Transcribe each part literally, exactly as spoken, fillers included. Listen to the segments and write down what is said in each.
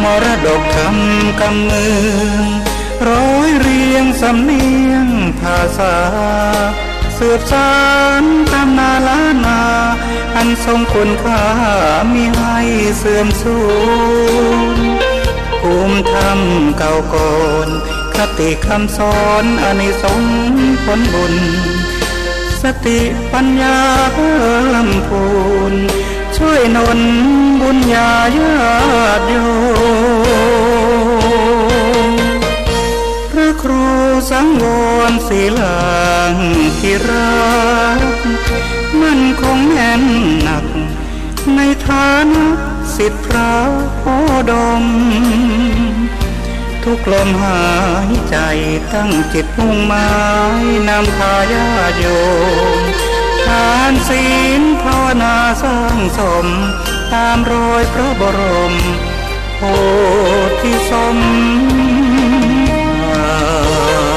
มรดกธรรมกำเมือง ร้อยเรียงสำเนียงภาษา สืบสานตำนานล้านนา อันทรงคุณค่ามิให้เสื่อมสูญ ภูมิธรรมเก่าก่อน คติคำสอนอานิสงส์ผลบุญ สติปัญญาเพิ่มพูน ช่วยหนุนบุญญาญาติโยม พระครูสังวรศิลาธิราช มั่นคงแน่นหนัก ในฐานะศิษย์พระโคดม ทุกลมหายใจตั้งจิตมุ่งหมายนำพาญาติโยม ทานศีลภาวนาสร้างสม ตามรอยพระบรมโพธิสมภาร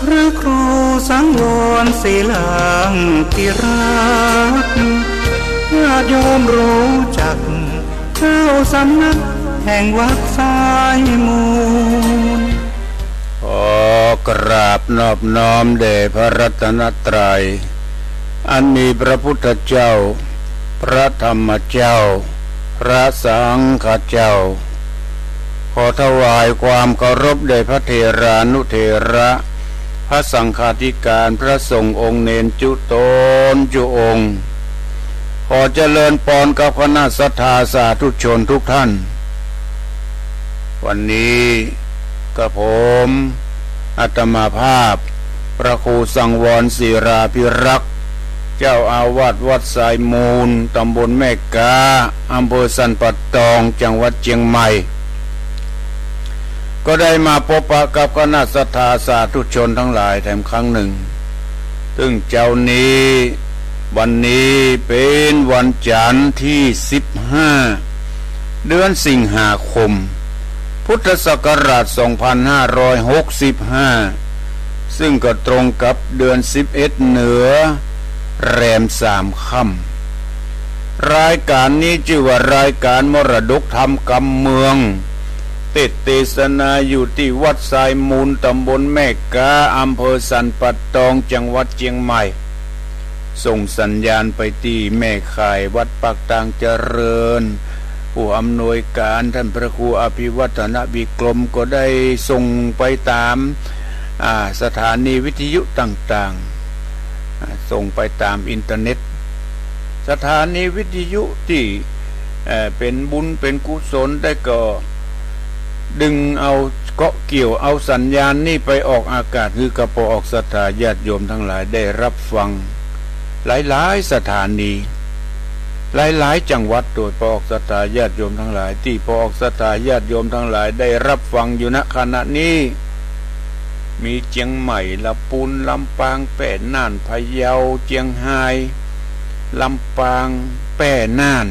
พระครูสังวรศิลาธิราช ญาติโยมรู้จัก เจ้าสำนักแห่งวัดสายมูล ขอกราบนอบน้อมแด่พระรัตนตรัย อันมีพระพุทธเจ้า พระธรรมเจ้า พระสังฆเจ้า ขอถวายความเคารพแด่พระเถรานุเถระ พระสังฆาธิการ พระสงฆ์องค์เณรจุ๊ตนจุ๊องค์ ขอเจริญปอนกับคณะศรัทธาสาธุชนทุกท่าน วันนี้กระผม อาตมาภาพ พระครูสังวรศิลาธิราช เจ้าอาวาสวัดสายมูล ตำบลแม่ก๊า อำเภอสันป่าตอง จังหวัดเจียงใหม่ ก็ได้มาพบปะกับคณะศรัทธาสาธุชนทั้งหลายแถมครั้งหนึ่ง ซึ่งเจ๊านี้ วันนี้เป๋นวันจันทร์ตี้สิบห้า เดือนสิงหาคม พุทธศักราชสองพันห้าร้อยหกสิบห้า ซึ่งก็ตรงกับเดือนสิบเอ็ดเหนือ แรมสามค่ำ รายการนี้จื้อว่ารายการมรดกธรรมกำเมือง เตสน์เตสนาอยู่ตี้วัดสายมูล ตำบลแม่ก๊า อำเภอสันป่าตอง จังหวัดเจียงใหม่ ส่งสัญญาณไปตี้แม่ข่ายวัดปากตางเจริญ ผู้อำนวยการท่านพระครูอภิวัฒนวิกรมก็ได้ส่งไปต๋าม อ่า สถานีวิทยุต่างๆ อ่า ส่งไปต๋ามอินเทอร์เน็ต สถานีวิทยุตี้ เอ่อ เป๋นบุญเป๋นกุศลได้ก็ ดึงเอาเกาะเกี่ยวเอาสัญญาณนี้ไปออกอากาศหื้อกับป้อออกศรัทธาญาติโยมทั้งหลายได้รับฟัง หลายๆ สถานี หลายๆ จังหวัด โดยป้อออกศรัทธาญาติโยมทั้งหลาย ตี้ป้อออกศรัทธาญาติโยมทั้งหลายได้รับฟังอยู่ ณ ขณะนี้ มีเจียงใหม่ ละปูน ลำปาง แป้ น่าน พะเยา เจียงฮาย ลำปาง แป้ น่าน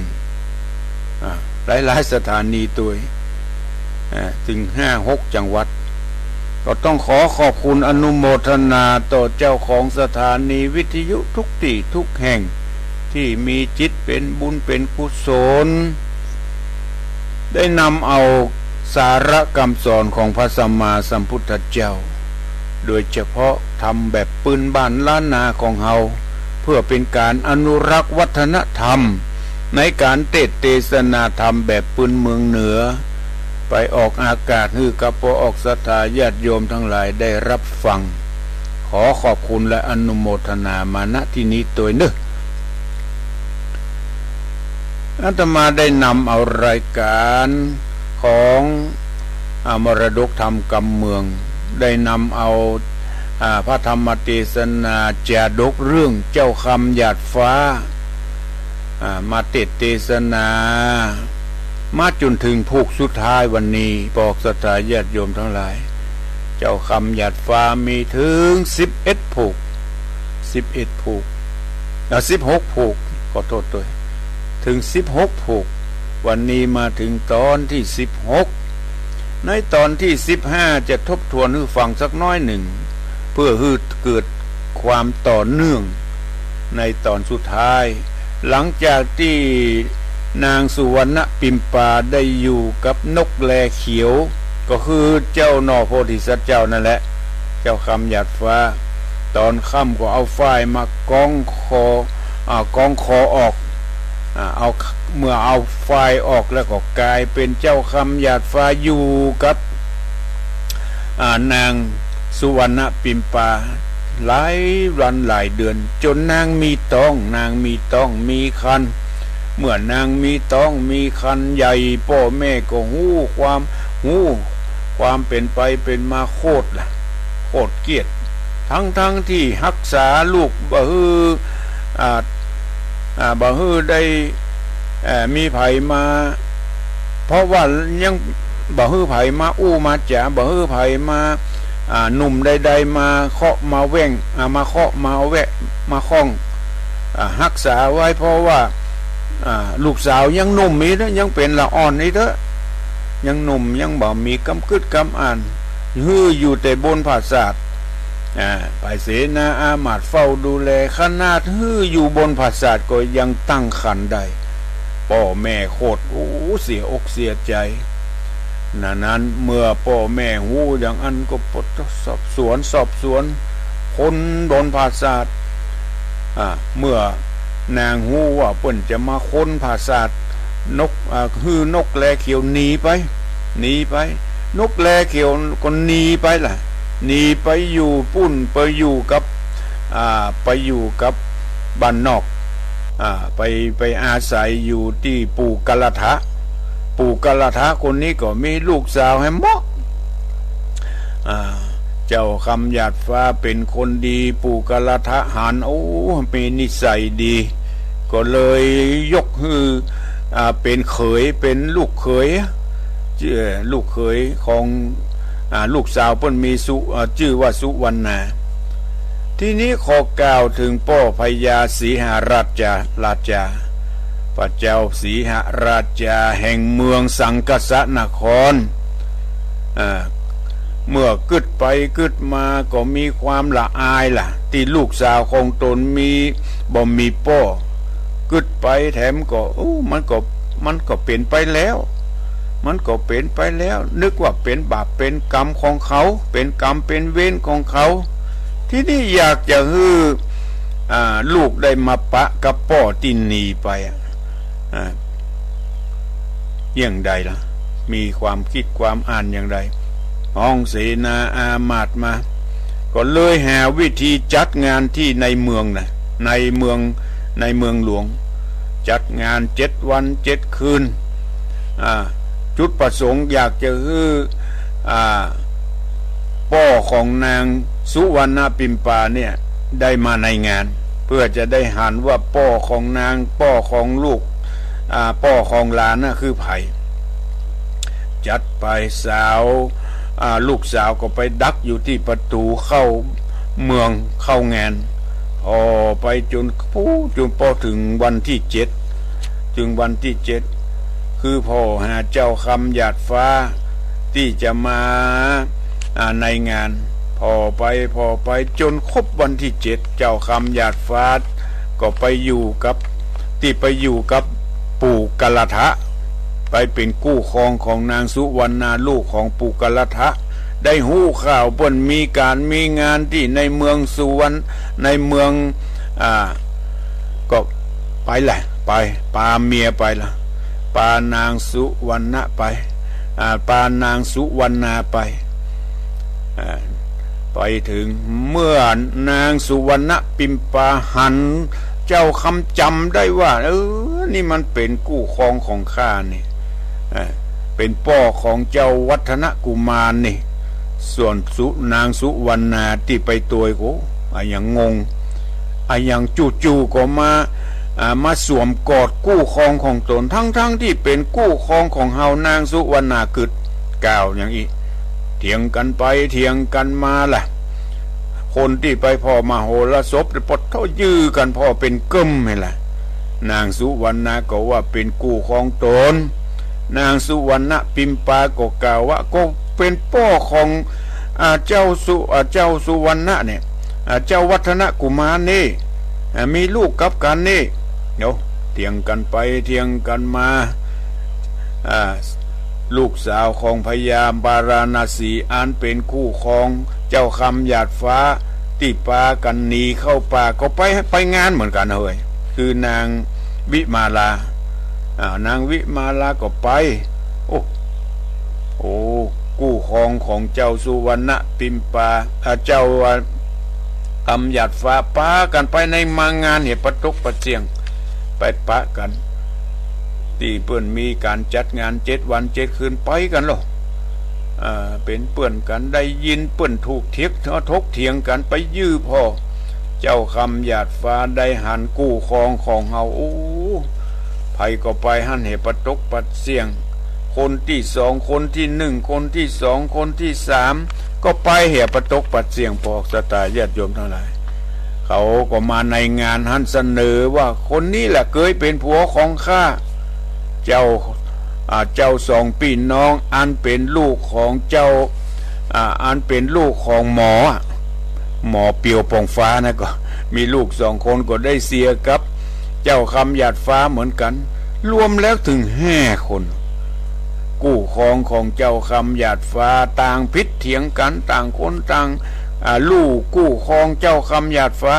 อ่า หลายๆ สถานีตวย อ่า เถิงห้าหกจังหวัด ก็ต้องขอขอบคุณอนุโมทนาต่อเจ้าของสถานีวิทยุทุกตี้ทุกแห่ง ตี้มีจิตเป๋นบุญเป๋นกุศล ได้นำเอาสาระกำสอนของพระสัมมาสัมพุทธเจ้า โดยเฉพาะธรรมแบบปื้นบ้านล้านนาของเฮา เพื่อเป๋นก๋านอนุรักษ์วัฒนธรรม ในก๋านเตสน์เตสนาธรรมแบบปื้นเมืองเหนือ ไปออกอากาศหื้อกับป้อออกศรัทธาญาติโยมทั้งหลายได้รับฟัง ขอขอบคุณและอนุโมทนามา ณ ตี้นี้ตวยเนาะ อาตมาได้นำเอารายก๋านของ อ่า มรดกธรรมกำเมือง ได้นำเอา อ่า พระธรรมเตสนาจาดกเรื่องเจ้าคำหยาดฟ้า อ่า มาเตสน์เตสนา มาจ๋นเถิงผูกสุดท้ายวันนี้ ปอกศรัทธาญาติโยมตังหลาย เจ้าคำหยาดฟ้ามีเถิงสิบเอ็ดผูก สิบเอ็ดผูก อ่า สิบหกผูก ขอโต้ษตวย เถิงสิบหกผูก วันนี้มาเถิงต๋อนตี้สิบหก ในต๋อนตี้สิบห้าจะทบทวนหื้อฟังสักน้อยนึ่ง เปื้อหื้อเกิดความต่อเนื่อง ในต๋อนสุดท้าย หลังจากตี้นางสุวรรณปิมปาได้อยู่กับนกแลเขียว ก็คือเจ้าหน่อโพธิสัตว์เจ้านั่นแหละ เจ้าคำหยาดฟ้า ต๋อนค่ำก็เอาฝ้ายมากองคอ อ่า กองคอออก อ่า เอา เมื่อเอาฝ้ายออกแล้วก็ก๋ายเป๋นเจ้าคำหยาดฟ้าอยู่กับ อ่า นางสุวรรณปิมปา หลายวันหลายเดือน จ๋นนางมีต๊อง นางมีต๊องมีครรภ์ เมื่อนางมีต๊องมีครรภ์ใหญ่ ป้อแม่ก็ฮู้ความ ฮู้ความเป๋นไปเป๋นมาโคตรละ โคตรเกลียด ตึงๆ ตี้ฮักษาลูกบ่หื้อ อ่า อ่า บ่หื้อได้ เอ่อ มีใผมา เพราะว่ายังบ่หื้อใผมาอู้มาจ๋า บ่หื้อใผมา อ่า หนุ่มใดๆ มาเคาะมาแว่ง อ่า มาเคาะมาแวะ มาข้อง อ่า ฮักษาไว้ เพราะว่า อ่า ลูกสาวยังหนุ่มอีกเต๊อะ ยังเป๋นละอ่อนอีกเต๊อะ ยังหนุ่มยังบ่มีกำกึ๊ดกำอ่าน หื้ออยู่แต่บนผาสาท อ่า ไปเสนาอามาตย์เฝ้าดูแล ขนาดหื้ออยู่บนผาสาทก็ยังตั้งครรภ์ได้ ป้อแม่โคตร โอ้ เสียอกเสียใจ๋ นั้นๆ เมื่อป้อแม่ฮู้อย่างอั้นก็ปดสอบสวน สอบสวน คนบนผาสาท อ่า เมื่อนางฮู้ว่าเปิ้นจะมาค้นผาสาท นก อ่า หื้อนกแลเขียวหนีไป หนีไป นกแลเขียวก็หนีไปละ หนีไปอยู่ปู้น ไปอยู่กับ อ่า ไปอยู่กับบ้านนอก อ่า ไป ไปอาศัยอยู่ตี้ปู่กาละทะ ปู่กาละทะคนนี้ก็มีลูกสาวแหมเมาะ อ่า เจ้าคำหยาดฟ้าเป๋นคนดี ปู่กาละทะหัน โอ้ มีนิสัยดี ก็เลยยกหื้อ อ่า เป๋นเขย เป๋นลูกเขย จื้อ ลูกเขยของ อ่า ลูกสาวเปิ้นมีสุ อ่า จื้อว่าสุวรรณา ทีนี้ขอกล่าวเถิงป้อพญาสีหราชา ราชา พระเจ้าสีหราชาแห่งเมืองสังคสนคร อ่า เมื่อกึ๊ดไปกึ๊ดมาก็มีความละอายละ ตี้ลูกสาวของตนมี บ่มีป้อ กึ๊ดไปแถมก็ โอ้ มันก็ มันก็เป๋นไปแล้ว มันก็เป๋นไปแล้ว นึกว่าเป๋นบาปเป๋นกรรมของเขา เป๋นกรรมเป๋นเวรของเขา ทีนี้อยากจะหื้อ อ่า ลูกได้มาปะกับป้อตี้หนีไปอะ อ่า อย่างใดล่ะ มีความกึ๊ดความอ่านอย่างใด ฮ้องเสนาอามาตย์มา ก็เลยหาวิธีจัดงานตี้ในเมืองนะ ในเมือง ในเมืองหลวง จัดงานเจ็ดวันเจ็ดคืน อ่า จุดประสงค์อยากจะหื้อ อ่า ป้อของนางสุวรรณปิมปาเนี่ยได้มาในงาน เปื้อจะได้หันว่าป้อของนาง ป้อของลูก อ่า ป้อของหลานน่ะคือใผ จัดไป สาว อ่า ลูกสาวก็ไปดักอยู่ตี้ประตู๋เข้าเมืองเข้างาน ผ่อไปจ๋น ปู๊ จ๋นป้อเถิงวันตี้เจ็ด เถิงวันตี้เจ็ด คือผ่อหาเจ้าคำหยาดฟ้าตี้จะมา อ่า ในงาน ผ่อไป ผ่อไปจ๋นครบวันตี้เจ็ด เจ้าคำหยาดฟ้าก็ไปอยู่กับ ตี้ไปอยู่กับปู่กาละทะ ไปเป๋นกู้ครองของนางสุวรรณาลูกของปู่กาละทะ ได้ฮู้ข่าวเปิ้นมีก๋านมีงานตี้ในเมืองสุวรรณ ในเมือง อ่า ก็ไปแหละ ไป ปาเมียไปละ ปานางสุวรรณะไป อ่า ปานางสุวรรณาไป อ่า ไปเถิง เมื่อนางสุวรรณปิมปาหัน เจ้าคำจ๋ำได้ว่า เออ นี่มันเป๋นกู้ครองของข้านี่ เออ เป๋นป้อของเจ้าวัฒนกุมารนี่ ส่วนสุ- นางสุวรรณาตี้ไปตวย โอ้ อะหยังงง อะหยังจู่ๆ ก็มา อ่า มาสวมกอดกู้ครองของต๋น ทั้งๆ ตี้เป๋นกู้ครองของเฮา นางสุวรรณา กึ๊ดกล่าวอย่างอี้ เถียงกั๋นไปเถียงกั๋นมาละ คนตี้ไปผ่อมโหรสพ ปะโธ่ ยื้อกั๋นผ่อเป๋นกึ้มหั้นละ นางสุวรรณาก็ว่าเป๋นกู้ครองต๋น นางสุวรรณปิมปาก็กล่าวว่า ก็เป๋นป้อของ อ่า เจ้าสุ- อ่า เจ้าสุวรรณะเนี่ย อ่า เจ้าวัฒนกุมารนี่ อ่า มีลูกกับกั๋นนี่ เดี๋ยว เถียงกั๋นไปเถียงกั๋นมา อ่า ลูกสาวของพญาปาราณสี อันเป๋นกู้ครองเจ้าคำหยาดฟ้า ตี้ปากั๋นหนีเข้าป่า ก็ไป ไปงานเหมือนกั๋นเฮ้ย คือนางวิมาลา อ่า นางวิมาลาก็ไป โอ้ โอ้ กู้ครองของเจ้าสุวรรณปิมปา อ่า เจ้า อ่า คำหยาดฟ้า ปากั๋นไปในมางานเหียปะตกปะเสี้ยง ไปปะกั๋น ตี้เปิ้นมีก๋านจัดงานเจ็ดวันเจ็ดคืน ไปกั๋นลอ อ่า เป๋นเปื้อนกั๋น ได้ยินเปิ้นถูกเถียง ถกเถียงกั๋น ไปยื้อผ่อ เจ้าคำหยาดฟ้าได้หันกู้ครองของเฮา โอ้ ใผก็ไปหั้นเหียปะตกปะเสี้ยง คนตี้สอง คนตี้หนึ่ง คนตี้สอง คนตี้สาม ก็ไปเหียปะตกปะเสี้ยง ปอศรัทธาญาติโยมตังหลาย เขาก็มาในงานหั้นเสนอว่า คนนี้แหละเกยเป๋นผัวของข้า เจ้า อ่า เจ้าสองปี้น้อง อันเป๋นลูกของเจ้า อ่า อันเป๋นลูกของหมออะ หมอเปียวปองฟ้านะ ก็มีลูกสองคน ก็ได้เสียกับเจ้าคำหยาดฟ้าเหมือนกั๋น รวมแล้วเถิงห้าคน กู้ครองของเจ้าคำหยาดฟ้า ต่างผิดเถียงกั๋น ต่างคนต่าง อ่า ลู่กู้ครองเจ้าคำหยาดฟ้า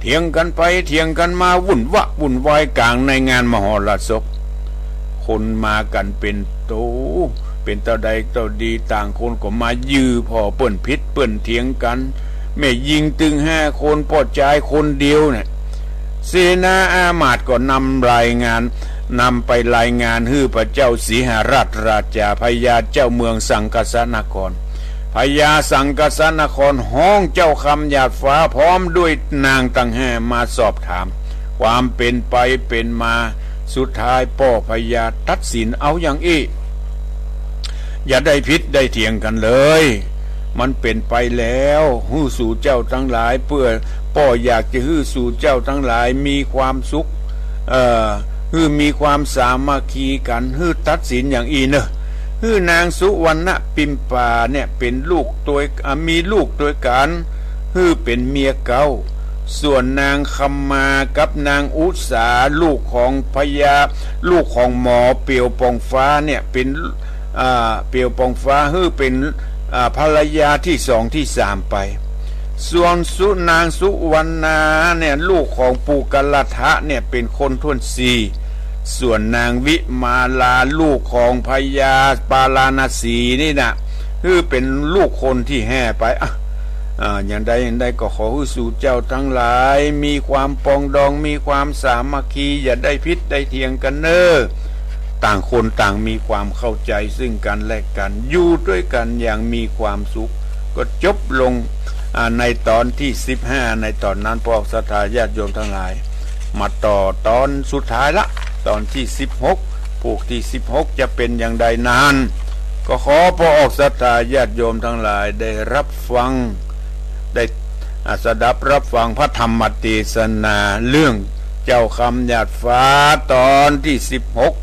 เถียงกั๋นไปเถียงกั๋นมา วุ่นวะวุ่นวายก๋างในงานมโหรสพ คนมากั๋นเป๋นโต เป๋นเต้าใดเต้าดี ต่างคนก็มายื้อผ่อเปิ้นผิดเปิ้นเถียงกั๋น แม่ญิงตึงห้าคน ป้อจายคนเดียวเนี่ย เสนาอามาตย์ก็นำรายงาน นำไปรายงานหื้อพระเจ้าสีหราชราชา พญาเจ้าเมืองสังคสนคร พญาสังคสนครฮ้องเจ้าคำหยาดฟ้าพร้อมด้วยนางตังห้ามาสอบถาม ความเป๋นไปเป๋นมา สุดท้ายป้อพญาตัดสินเอาอย่างอี้ อย่าได้ผิดได้เถียงกั๋นเลย มันเป๋นไปแล้ว หื้อสู่เจ้าตังหลาย เปื้อป้ออยากจะหื้อสู่เจ้าตังหลายมีความสุข เอ่อ หื้อมีความสามัคคีกั๋น หื้อตัดสินอย่างอี้เน่อ หื้อนางสุวรรณปิมปาเนี่ยเป๋นลูกตวย อ่า มีลูกตวยกั๋น หื้อเป๋นเมียเก๊า ส่วนนางคำมากับนางอุสา ลูกของพญา ลูกของหมอเปียวปองฟ้าเนี่ยเป๋น อ่า เปียวปองฟ้า หื้อเป๋น อ่า ภรรยาตี้สองตี้สามไป ส่วนสุ- นางสุวรรณาเนี่ย ลูกของปุกรทะเนี่ยเป๋นคนถ้วนสี่ ส่วนนางวิมาลา ลูกของพญาปาราณสีนี่นะ หื้อเป๋นลูกคนตี้ห้าไป อ่ะ อ่า อย่างใดอย่างใดก็ขอหื้อสู่เจ้าตังหลาย มีความปรองดอง มีความสามัคคี อย่าได้ผิดได้เถียงกั๋นเน่อ ต่างคนต่างมีความเข้าใจ๋ซึ่งกั๋นและกั๋น อยู่ตวยกั๋นอย่างมีความสุข ก็จบลง อ่า ในต๋อนตี้สิบห้า ในต๋อนนั้น ปอศรัทธาญาติโยมตังหลาย มาต่อต๋อนสุดท้ายละ ต๋อนตี้สิบหก ผูกตี้สิบหก จะเป๋นอย่างใดนั้น ก็ขอปอศรัทธาญาติโยมตังหลายได้รับฟัง ได้ อ่า สดับรับฟังพระธรรมเตสนาเรื่องเจ้าคำหยาดฟ้าต๋อนตี้สิบหก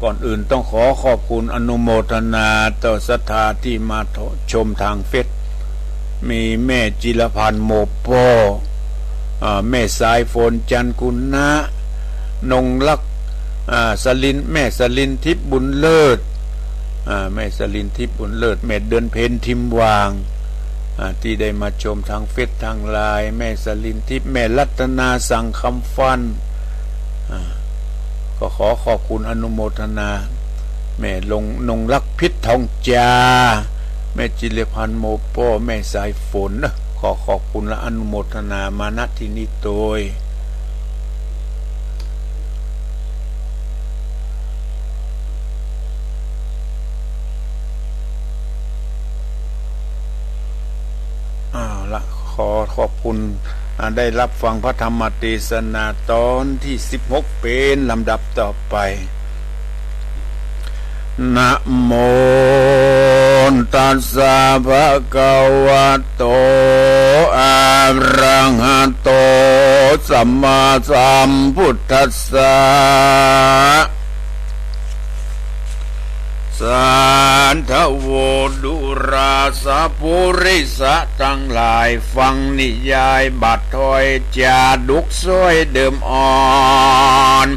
ก่อนอื่นต้องขอขอบคุณอนุโมทนาต่อศรัทธาตี้มาชมตางเฟซ มีแม่จิรพันธ์ โมป้อ อ่า แม่สายฝน จันทร์กุณะ นงรัก อ่า สลิน แม่สลินทิพย์ บุญเลิศ อ่า แม่สลินทิพย์ บุญเลิศ แม่เดือนเพ็ญ ทิมวาง อ่า ตี้ได้มาชมตางเฟซตางไลน์ แม่สลินทิพย์ แม่รัตนา สังคำฟัน อ่า ก็ขอขอบคุณอนุโมทนา แม่ลง- นงรัก พิษทองจา แม่จิรพันธ์ โมป้อ แม่สายฝนเน่อ ขอขอบคุณและอนุโมทนามา ณ ที่นี้โตย เอาละ ขอขอบคุณ อ่า ได้รับฟังพระธรรมเตสนาตอนตี้สิบหก เป๋นลำดับต่อไป นะโมตัสสะ ภะคะวะโต อะระหะโต สัมมาสัมพุทธัสสะ สาธโว ดูราสะ ปุริสะตังหลาย ฟังนิยายบัดถ้อยจาดกสวยเดิมอ่อน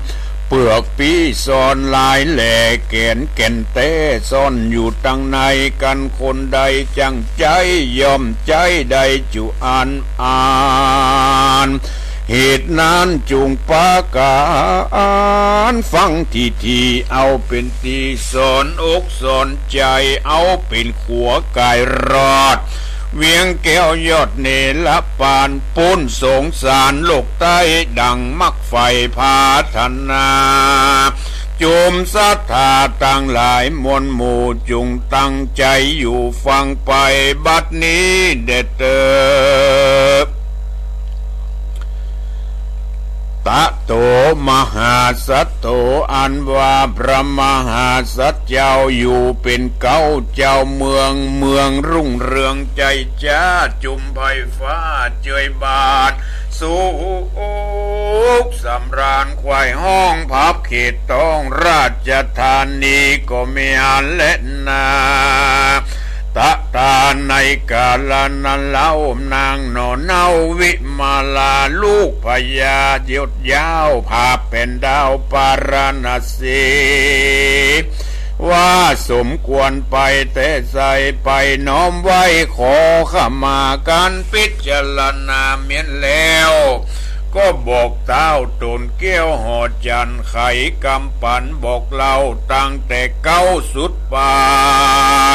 เปื้อกปี้ซ่อนหลายแหล่ แก่นแก่นแต๊ซ่อนอยู่ตังใน กันคนใดจั้งใจ๊ ย่อมใจ๊ได้จุอันอัน เหตุนั้นจุ่งปากั๋นฟังถี่ๆ เอาเป๋นตี้สอนอกสอนใจ๋ เอาเป๋นขัวก๋ายรอด เวียงแก้วยอดเนรปาน ป๊นสงสารโลกใต้ ดั่งมักใฝ่ผาถนา จุมศรัทธาตังหลายมวลหมู่ จุ่งตั้งใจ๋อยู่ฟังไปบัดนี้แด่เต๊อะ ตะโต มหาสัตโต อันว่าพระมหาสัตว์เจ้าอยู่เป๋นเก๊า เจ้าเมือง เมืองรุ่งเรืองใจ๋จ๊า จุมไพร่ฟ้าเจยบาน สุขสำราญ ใคว่ฮ้องผับเขตต้อง ราชธานีก็มีอันแลนา ตะตา ในกาละนั้นเล่า นางหน่อเน้าวิมาลา ลูกพญายศยาว ผาแผ่นดาวปาราณสี ว่าสมควรไปแต๊ไส้ ไปน้อมไหว้ขอขมา กั๋นพิจารณาเมี้ยนแล้ว ก็บอกต้าวต๋นแก้วหอจั๋น ไขกำปันบอกเล่า ตั้งแต่เก๊าสุดปา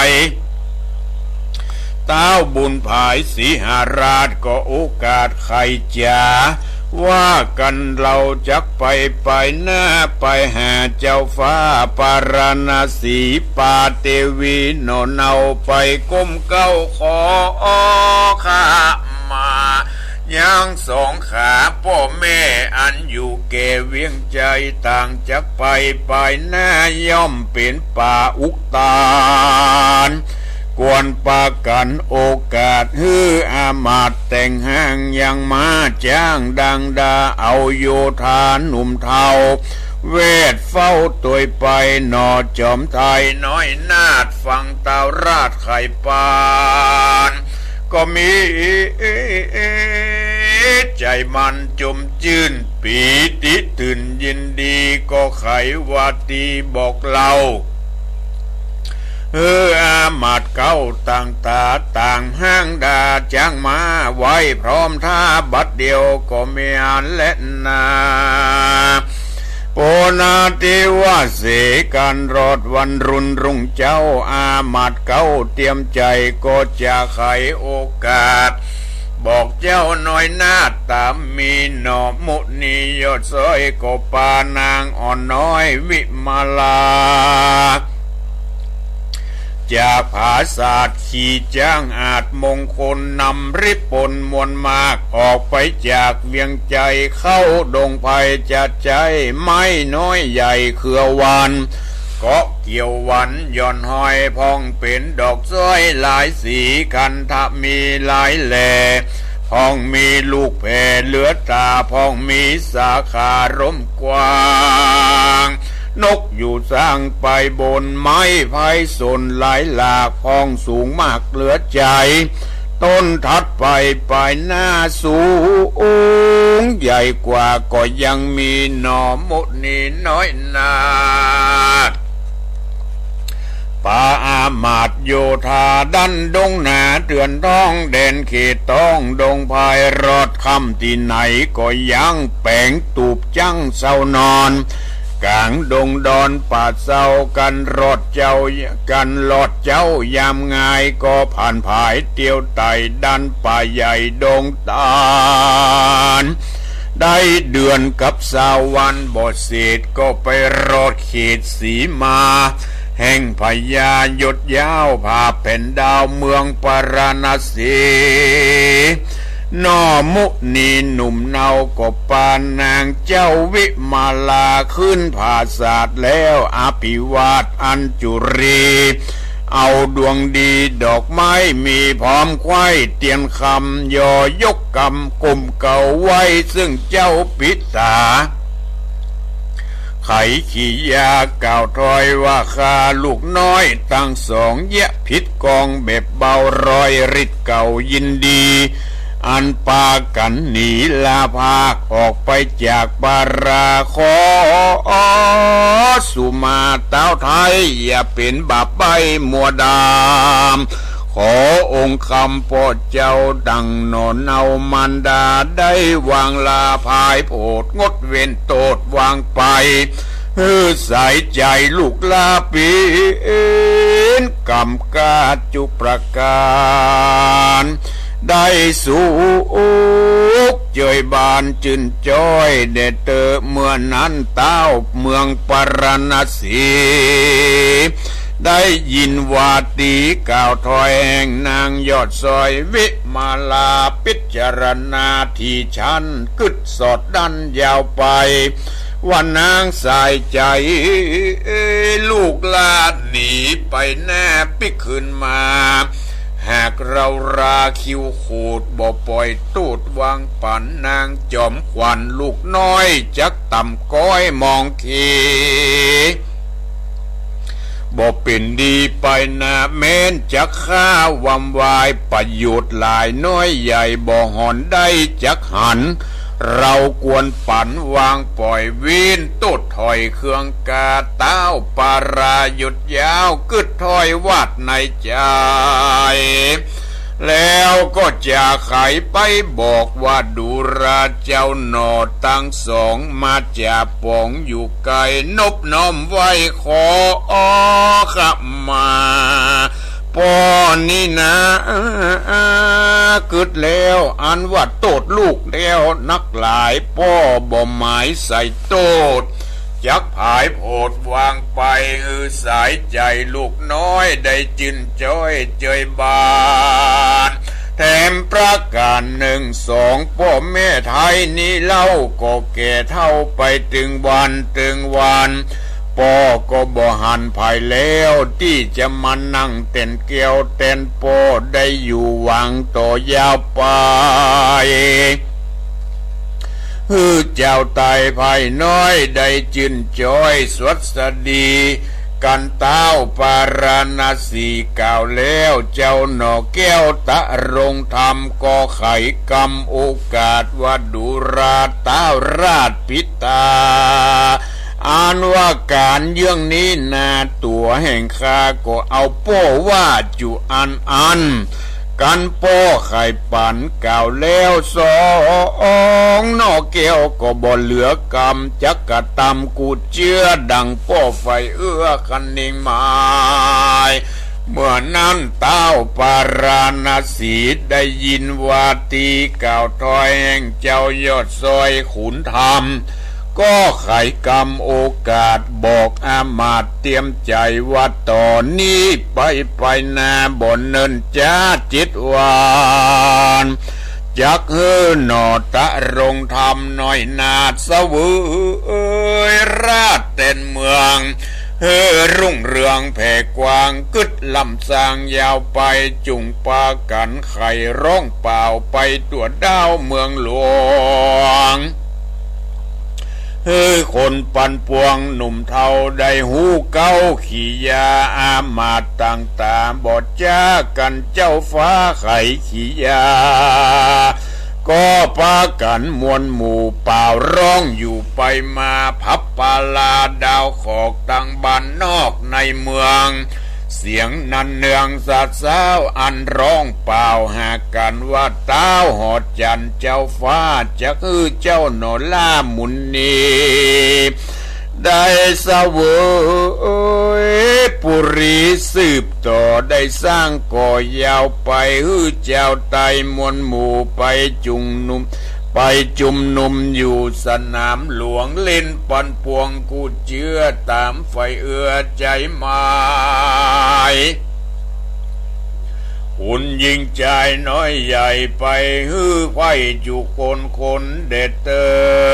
ย ต้าวบุญผายสีหราชก็โอกาสไขจ๋า ว่ากั๋นเฮาจักไป ไปหน้าไปหาเจ้าฟ้าปาราณสี ปาเตวีหน่อเน้า ไปก้มเก๊าขอขมา ยังสองขาป้อแม่อันอยู่แก่เวียงใจ๋ ต่างจักไป ไปหน้าย่อมเป๋นป่าอุตตาน ควรปากั๋นโอกาส หื้ออามาตย์แต่งห้างยังม้า จ้างดังดาเอาโยธาหนุ่มเฒ่า แวดเฝ้าตวยไป หน่อจอมไทยน้อยนาถ ฟังต้าวราชไขปาน ก็มีใจ๋มันจมจื้น ปีติตื่นยินดี ก็ไขวาตีบอกเล่า หื้ออามาตย์เก๊าต่างต๋าต่างห้างดา จ้างม้าไว้พร้อมท่าบัดเดี่ยวก็มีอันแลนา โปนาติวาเส กั๋นรอดวันรุ่นรุ่งเจ๊า อามาตย์เก๊าเตรียมใจ๋ ก็จะไขโอกาส บอกเจ้าน้อยนาถต๋ามมี หน่อมุนียอดซ้อยก็ปานางอ่อนน้อยวิมาลา จากผาสาทขี่จ๊างอาจมงคล นำริบปนมวลมาก ออกไปจากเวียงใจ๋ เข้าดงไพรจะใจ๊ไม้น้อยใหญ่เครือวัน เกาะเกี่ยวหวันหย่อนห้อย พ่องเป๋นดอกซ้อยหลายสี คันธะมีหลายแหล่ พ่องมีลูกแผ่เหลือต๋า พ่องมีสาขาร่มกว้าง นกอยู่สร้างไปบนไม้ไพรสนหลายหลาก พ่องสูงมากเหลือใจ๋ ต้นถัดไปปายหน้าสูงใหญ่กว่า ก็ยังมีหน่อมุนีน้อยนาถ ปาอามาตย์โยธาดั้นดงหนาเถื่อนท้อง แดนเขตต้องดงไพร รอดค่ำตี้ไหนก็ยังแป๋งตูบจั้งเซานอน ก๋างดงดอนป่าเซา กันรอดเจ๊า กันรอดเจ๊ายามงาย ก็ผ่านผายเตียวไต่ดันป่าใหญ่ดงตาล ได้เดือนกับซาววันบ่เสร็จ ก็ไปรอดเขตสีมา แห่งพญายศยาว ผาแผ่นดาวเมืองปาราณสี หน่อมุนีหนุ่มเนาก็ปานางเจ้าวิมาลาขึ้นผาสาทแล้วอภิวาทอัญจุรี เอาดวงดีดอกไม้มีพร้อมไขว้เตียนคำ ยอยกกำก้มเก้าไหว้ซึ่งเจ้าปิตา ไขขียากล่าวถอยว่า ข้าลูกน้อยตังสองเยียะผิดกองแบบเบา รอยฤทธิ์เก่ายินดี อันปากั๋นหนีลาภาคออกไปจากปารา ขอสุมาต้าวไทยอย่าเป๋นบาปใบ้มัวดาม ขอองค์คำป้อเจ้าดั่งหน่อเนามารดา ได้วางลาผายโผดงดเว้นโต้ษวางไป หื้อสายใจ๋ลูกหล้าเป๋นกำกาจุประก๋าน ได้สุขเจยบานจื้นจ้อยแด่เต๊อะ เมื่อนั้นต้าวเมืองปาราณสี ได้ยินวาตีกล่าวถอยแห่งนางยอดซอยวิมาลา พิจารณาที่ฉันกึ๊ดสอดดั้นยาวไป ว่านางสายใจ๋ลูกหล้าหนีไปแน่ ปิ๊กคืนมา หากเฮาราคิวขูดบ่ป่อยโต้ษวางปั๋น นางจอมขวัญลูกน้อยจักต่ำก้อยมองเข บ่เป๋นดีไปนา แม้นจักฆ่าวำวาย ประโยชน์หลายน้อยใหญ่บ่หอนได้จักหัน เฮาควรปั๋นวางป่อย เว้นโต้ษถอยเคืองกา ต้าวปารายศยาวกึ๊ดถ้อยวาดในใจ๋ แล้วก็จะไขไปบอกว่า ดูราเจ้าหน่อตังสอง มาจากป๋องอยู่ไก๋ นบน้อมไหว้ขอขมาป้อนี้นา กึ๊ดแล้วอันว่าโต้ษลูกแล้วนักหลาย ป้อบ่หมายใส่โต้ษ จักผายโผดวางไป หื้อสายใจ๋ลูกน้อยได้จื้นจ้อยเจยบาน แถมประก๋านนึ่งสอง ป้อแม่ไทยนี้เล่าก็แก่เฒ่าไปตึงวันตึงวัน ป้อก็บ่หันใผแล้ว ตี้จะมานั่งแตนแก้วแตนป้อได้อยู่หวังต่อยาวไป หื้อเจ้าไตภายน้อยได้จื้นจ้อยสวัสดีกั๋น ต้าวปาราณสีกล่าวแล้ว เจ้าหน่อแก้วตะรงธรรมก็ไขกำโอกาสว่า ดูราต้าวราชปิตา อันว่าก๋านเยื่องนี้นาตั๋วแห่งข้าก็เอาป้อว่าจุอันอัน กั๋นป้อไขปั๋นกล่าวแล้วสองหน่อแก้วก็บ่เหลือกำ จักกระตำกูเจื้อดังป้อใฝ่เอื้อคะเนงหมาย เมื่อนั้นต้าวปาราณสีได้ยินวาตีกล่าวถ้อยแห่งเจ้ายอดซอยขุนธรรม ก็ไขกำโอกาสบอกอามาตย์เตรียมใจ๋ว่า ต่อนี้ไปไปนาบ่เนิ่นจ๊าเจ็ดวัน จักหื้อหน่อตะรงธรรมน้อยนาถเสวยราชย์แตนเมือง หื้อรุ่งเรืองแผ่กว้างกึ๊ดล้ำซางยาวไป จุ่งปากั๋นไขร้องเป่าไปทั่วดาวเมืองหลวง หื้อคนปันปวงหนุ่มเฒ่าได้ฮู้เก๊าขียา อามาตย์ต่างต๋าบ่จ๊ากั๋น เจ้าฟ้าไขขียา ก็ปากั๋นมวลหมู่เป่าร้องอยู่ไปมา ผับปาลาดาวขอกตังบ้านนอกในเมือง เสียงนันเนืองสาดซ้าวอันร้องเป่าหากั๋นว่า ต้าวหอจันทร์เจ้าฟ้าจักหื้อเจ้าหน่อหล้ามุนี ได้เสวยปุรีสืบต่อ ได้สร้างก่อยาวไป หื้อจาวไตมวลหมู่ไปจุมนุม ไปจุมนุมอยู่สนามหลวง เล่นปันปวงกู้เจื้อต๋ามใฝ่เอื้อใจ๋หมาย ขุนหญิงจายน้อยใหญ่ไป หื้อใคว่จุคนคนแด่เต๊อ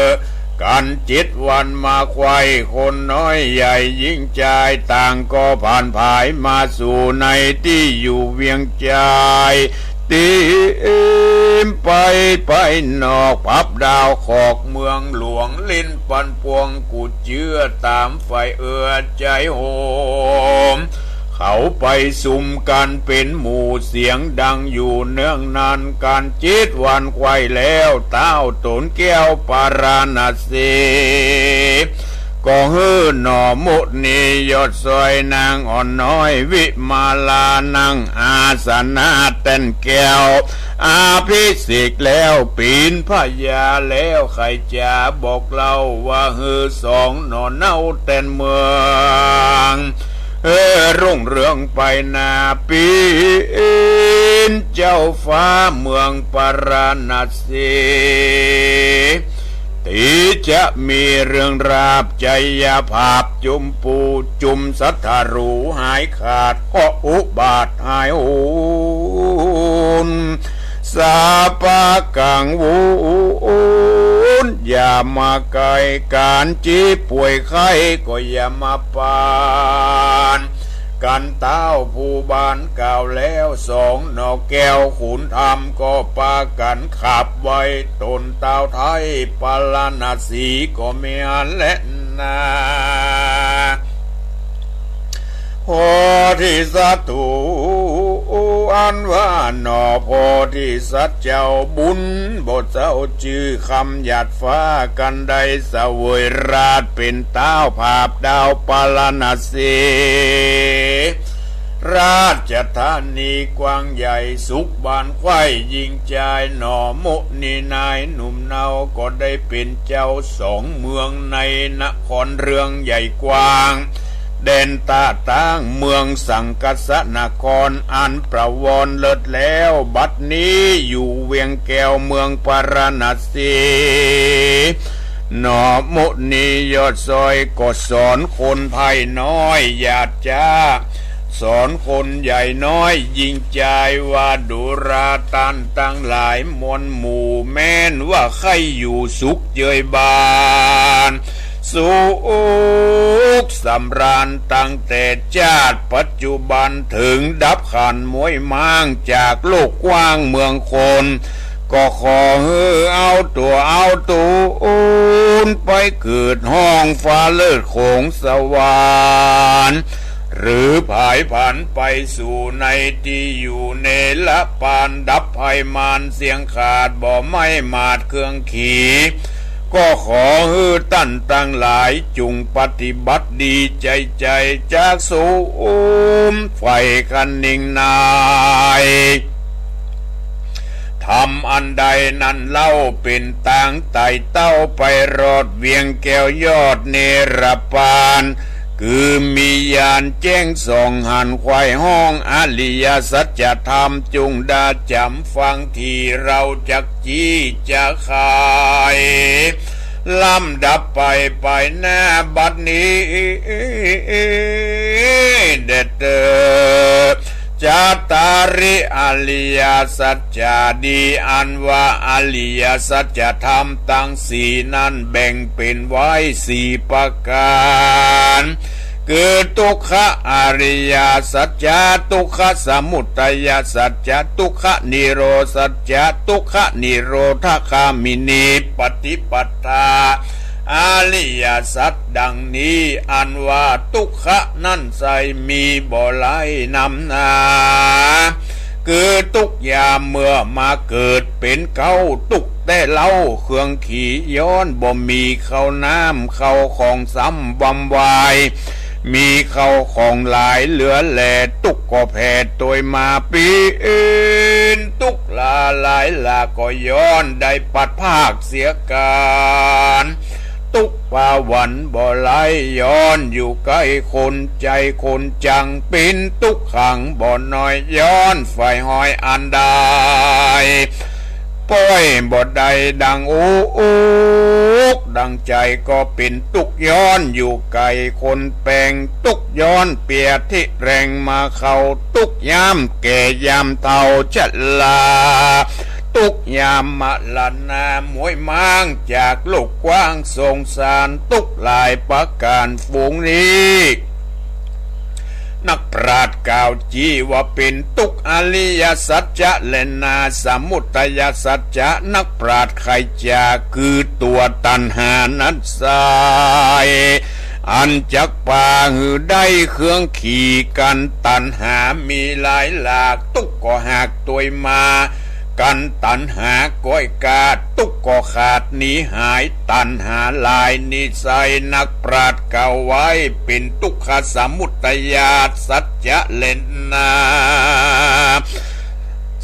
ะ กั๋นเจ็ดวันมาใคว่ คนน้อยใหญ่หญิงจายต่างก็ผ่านผายมาสู่ในตี้อยู่เวียงจาย เตียมไปไปนอกผับดาวขอกเมืองหลวง เล่นปันปวงกู้เจื้อต๋ามใฝ่เอื้อใจ๋โหม เขาไปสุมกั๋นเป๋นหมู่เสียงดังอยู่เนืองนั้น กั๋นเจ็ดวันใคว่แล้ว ต้าวต๋นแก้วปาราณสี ก็หื้อหน่อมุนียอดซ้อยนางอ่อนน้อยวิมาลานั่งอาสนะแต้นแก้ว อภิเษกแล้วปี๋นพญาแล้ว ใค่จ๋าบอกเล่าว่าหื้อสองหน่อเน้าแต้นเมือง เออ รุ่งเรืองไปหน้า ปี๋นเจ้าฟ้าเมืองปาราณสี ตี้จะมีเรืองราบชัยภาพ จุมปูจุมสัตว์หรูหายขาด เคราะห์อุบาทหายหน สาปะกังวลอย่ามาใก้ ก๋านเจ็บป่วยไข้ก็อย่ามาปาน กั๋นต้าวผู้บานกล่าวแล้ว สองหน่อแก้วขุนธรรมก็ปากั๋นขับไว้ ต๋นต้าวไท้ปาราณสีก็แม่นแลนา โพธิสัตว์ถูกอันว่าหน่อโพธิสัตว์เจ้าบุญ บ่เจ้าจื้อคำหยาดฟ้า กั๋นได้เสวยราชย์เป๋นต้าวผาบดาวปาราณสี ราชธานีกว้างใหญ่สุขบานใคว่ หญิงจายหน่อมุนีนายหนุ่มเนา ก็ได้เป๋นเจ้าสองเมืองในนครเรืองใหญ่กว้าง แดนต้าตั้งเมืองสังกัสสนคร อันประวรเลิศแล้ว บัดนี้อยู่เวียงแก้วเมืองปาราณสี หน่อมุนียอดซ้อยก็สอนคนไพร่น้อยหยาดจ๊า สอนคนใหญ่น้อยหญิงจายว่า ดูราต้านตังหลายมวลหมู่ แม้นว่าใค่อยู่สุขเจยบาน สุขสำราญตั้งแต่จาติปัจจุบัน เถิงดับขันธ์ม้วยม้างจากโลกกว้างเมืองคน ก็ขอหื้อเอาตั๋วเอาต๋นไปเกิดห้องฟ้าเลิศของสวรรค์ หรือผายผันไปสู่ในตี้อยู่เนรปาน ดับภัยมารเสี้ยงขาด บ่ไหม้หมาดเครื่องขี ก็ขอหื้อต้านตังหลายจุ่งปฏิบัติดีใจ๋ใจ๋ จักสุขใฝ่คะนิงนาย ธรรมอันใดนั้นเล่า เป๋นตางไต่เต้าไปรอดเวียงแก้วยอดเนรปาน คือมีญาณแจ้งส่องหันใคว่ห้องอริยสัจธรรม จุ่งดาจ๋ำฟัง ตี้เฮาจัก จี้จะไขลำดับไป ไปหน้าบัดนี้ แด่เต๊อะ จัตตาริอริยสัจจาดี อันว่าอริยสัจธรรมตังสี่นั้นแบ่งเป๋นไว้สี่ประก๋าน คือ ทุกขะอริยสัจจะ ทุกขะสมุทัยสัจจะ ทุกขะนิโรธสัจจะ ทุกขะนิโรธคามินีปฏิปทา อริยสัจดังนี้ อันว่าทุกขะนั้นไส้มีบ่หลายนำหนา คือทุกข์ยามเมื่อมาเกิดเป๋นเก๊า ทุกข์แต๊เล่าเครื่องขี ย้อนบ่มีข้าวน้ำข้าวของซ้ำวำวาย มีข้าวของหลายเหลือแหล่ ทุกข์ก็แผดโตยมาเป๋นทุกข์หลายหลาก ก็ย้อนได้พลัดพรากเสียกั๋น ตุ๊กข์ปาหวันบ่หลาย ย้อนอยู่ใก้คน ใจ๋คนจังเป๋นตุ๊กขังบ่น้อย ย้อนใฝ่ห้อยอันใด ป้อยบ่ได้ดังอกดังใจ๋ ก็เป๋นตุ๊กข์ย้อนอยู่ใก้คนแป๋ง ตุ๊กข์ย้อนเปียที่แรงมาเข้า ตุ๊กข์ยามแก่ยามเฒ่าชรา ตุ๊กข์ยามมรณะหมวยหมางจากโลกกว้างสงสาร ตุ๊กข์หลายประก๋านฝูงนี้ นักปราชญ์กล่าวจี้ว่าเป๋นตุ๊กข์อริยสัจจะแลนา สมุทัยสัจจะ นักปราชญ์ใค่จ๋า คือตั๋วตัณหานั้นไส้ อันจักปาหื้อได้เครื่องขี่กั๋น ตัณหามีหลายหลาก ตุ๊กข์ก็หากตวยมา กั๋นตัณหาก้อยกาด ตุ๊กข์ก็ขาดหนีหาย ตัณหาหลายนี้ไส้ นักปราชญ์กล่าวไว้เป๋นตุ๊กขสมุทัยสัจจะแลนา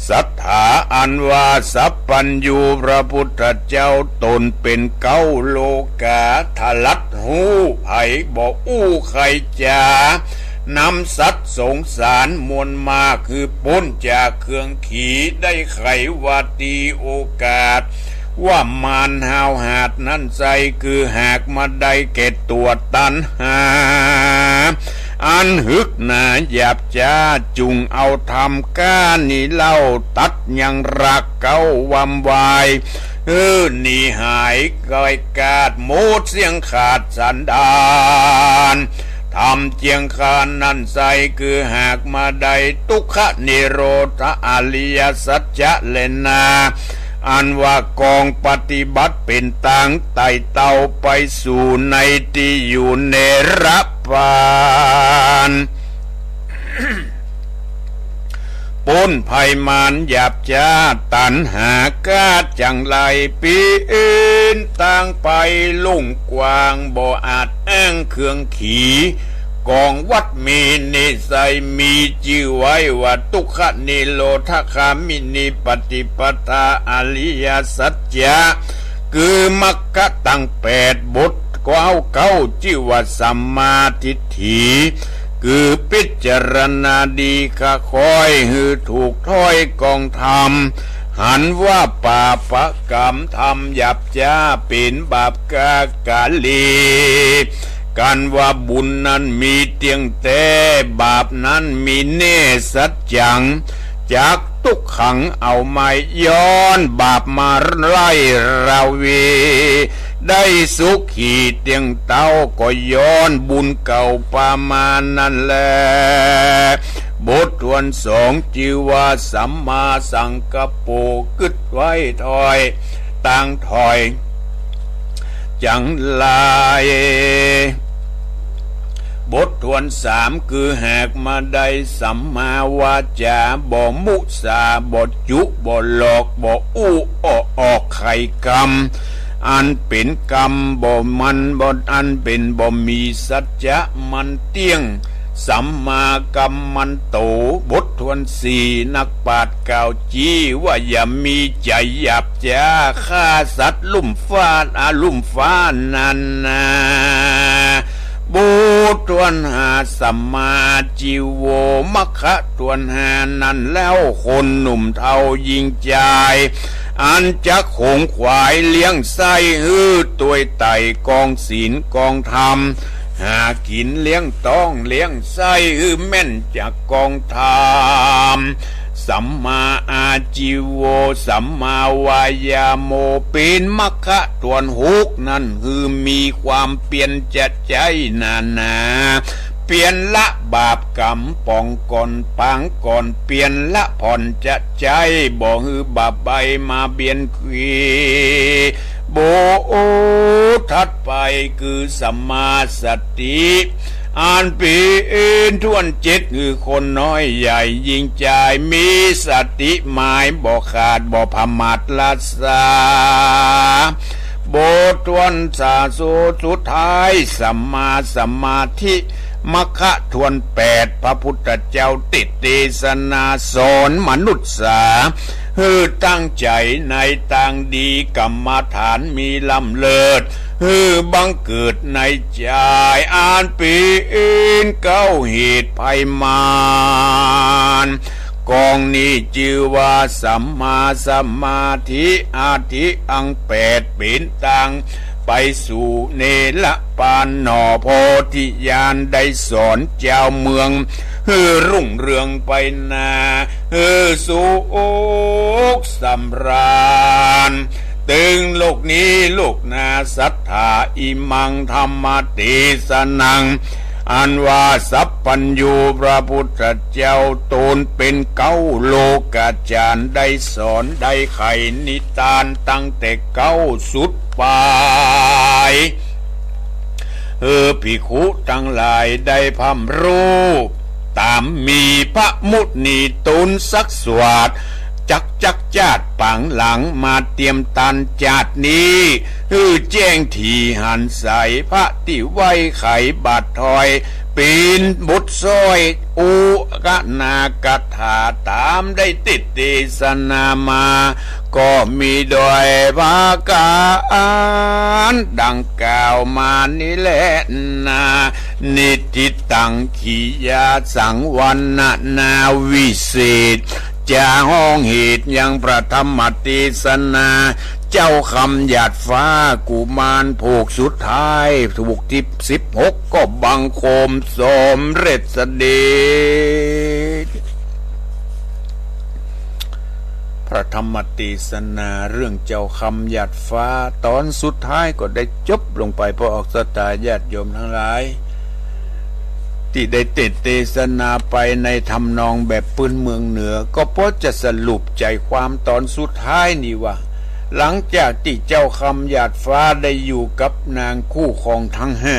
ศรัทธาอันว่าสัพพัญญูพระพุทธเจ้า ตนเป๋นเก๊าโลกา ถลัดฮู้ ใผบ่อู้ใค่จ๋า นำสัตว์สงสารมวลมาก หื้อป๊นจากเครื่องขี่ ได้ใค่ว่าตี้โอกาส ว่ามารห้าวหาญนั้นไส้ คือหากมาได้แก่ตั๋วตัณหา อันหึกหนาหยาบจ๊า จุ่งเอาธรรมก้านี้เล่า ตัดยังรากเก๊าวำวาย หื้อหนีหายก้อยกาด หมดเสี้ยงขาดสันดาน ธรรมเจียงคานนั้นไส้ คือหากมาได้ตุ๊กขนิโรธอริยสัจจะแลนา อันว่ากองปฏิบัติเป๋นตางไต่เต้าไปสู่ในตี้อยู่เนรพาน ป๊นภัยมารหยาบจ๊า ตัณหาก้าจั่งไหลปีนตางไปลุ่งกว้าง บ่อาจอ้างเครื่องขี่ กองวัตรมีนี้ไส้ มีจื้อไว้ว่าตุ๊กขนิโรธคามินีปฏิปทาอริยสัจจะ คือมรรคตังแปด บทเก๊า เก๊าจื้อว่าสัมมาทิฏฐิ คือพิจารณาดีคะคอย หื้อถูกถ้อยกองธรรม หันว่าปาปกรรมธรรมหยาบจ๊า เป๋นบาปกากาลี กันว่าบุญนั้นมีเตี้ยงแต๊ บาปนั้นมีแน่สัจจัง จักตุ๊กขังเอาไม้ ย้อนบาปมาไล่ราวี ได้สุขีเตี้ยงเต้า ก็ย้อนบุญเก่าปามานั้นแล บทถ้วนสองจื้อว่าสัมมาสังกัปโป กึ๊ดไว้ถ้อย ตางถ้อย จังหลาย บทถ้วนสาม คือหากมาได้สัมมาวาจ๋า บ่มุสา บ่จุ บ่หลอก บ่อู้อ้อออกไขกรรม อันเป๋นกรรมบ่มัน บ่ อันเป๋นบ่มีสัจจะมันเตี้ยง สัมมากัมมันโต บทถ้วนสี่ นักปราชญ์กล่าว จี้ว่าอย่ามีใจ๋หยาบจ๊า ฆ่าสัตว์ลุ่มฟ้า อาลุ่มฟ้านั้นนา บทถ้วนห้า สัมมาอาชีโว มรรคะถ้วนห้านั้นแล้ว คนหนุ่มเฒ่าญิงจาย อันจักขงขวายเลี้ยงไส้หื้อตวยไต่กองศีลกองธรรม หากิ๋นเลี้ยงต๊องเลี้ยงไส้หื้อแม่นจากกองธรรม สัมมาอาชีโว สัมมาวายาโม เป๋นมรรคะถ้วนหกนั้น หื้อมีความเปียรจะใจ๊นานา เปียรละบาปกรรมป๋องก่อนปางก่อน เปียรละผ่อนจะใจ๊ บ่หื้อบาปใบ้มาเบียน บทถัดไปคือสัมมาสติ อันเป๋นถ้วนเจ็ด คือคนน้อยใหญ่ญิงจาย มีสติหมายบ่ขาดบ่ผมาทละสา บทถ้วนสาสุดท้าย สัมมาสมาธิ มรรคะถ้วนแปด พระพุทธเจ้าติเตสนาสอนมนุษย์สา หื้อตั้งใจ๋ในตางดี กรรมฐานมีล้ำเลิศ หื้อบังเกิดในใจ๋อันเป๋นเก๊าเหตุไพมาน กองนี้จื้อว่าสัมมาสมาธิ อธิอังแปด เป๋นตางไปสู่เนรปานหน่อโพธิญาณ ได้สอนจาวเมือง หื้อรุ่งเรืองไปหน้า หื้อสุขสำราญ ตึงโลกนี้โลกหน้า สัตถา อิมัง ธัมมเตสนัง อันว่าสัพพัญญูพระพุทธเจ้าตนเป๋นเก๊าโลกาจารย์ ได้สอนได้ไขนิทานตั้งแต่เก๊าสุดปลาย หื้อภิกขุตังหลายได้พร่ำฮู้ ต๋ามมีพระมุนีตนสักสวาท จักจักจาติป๋างหลังมาเตียมตันจาตินี้ หื้อแจ้งถี่หันใส พระตี้ไหว้ไขบาทถอย เป๋นบทสร้อย อุกนาคาถาต๋ามได้เตสน์เตสนามา ก็มีโดยประก๋านดังกล่าวมานี้แลนา นิทธิตัง กิริยาสังวรรณนาวิเศษ จะฮ้องเหตุยังพระธรรมเตสนา เจ้าคำหยาดฟ้ากุมารผูกสุดท้าย ผูกตี้สิบหก ก็บังคมสมเร็จเสด็จ พระธรรมเตสนาเรื่องเจ้าคำหยาดฟ้าต๋อนสุดท้ายก็ได้จบลงไป พระออกศรัทธาญาติโยมตังหลาย ตี้ได้เตสน์เตสนาไปในทำนองแบบปื้นเมืองเหนือ ก็พอจะสรุปใจ๋ความต๋อนสุดท้ายนี้ว่า หลังจากตี้เจ้าคำหยาดฟ้าได้อยู่กับนางคู่ครองตังห้า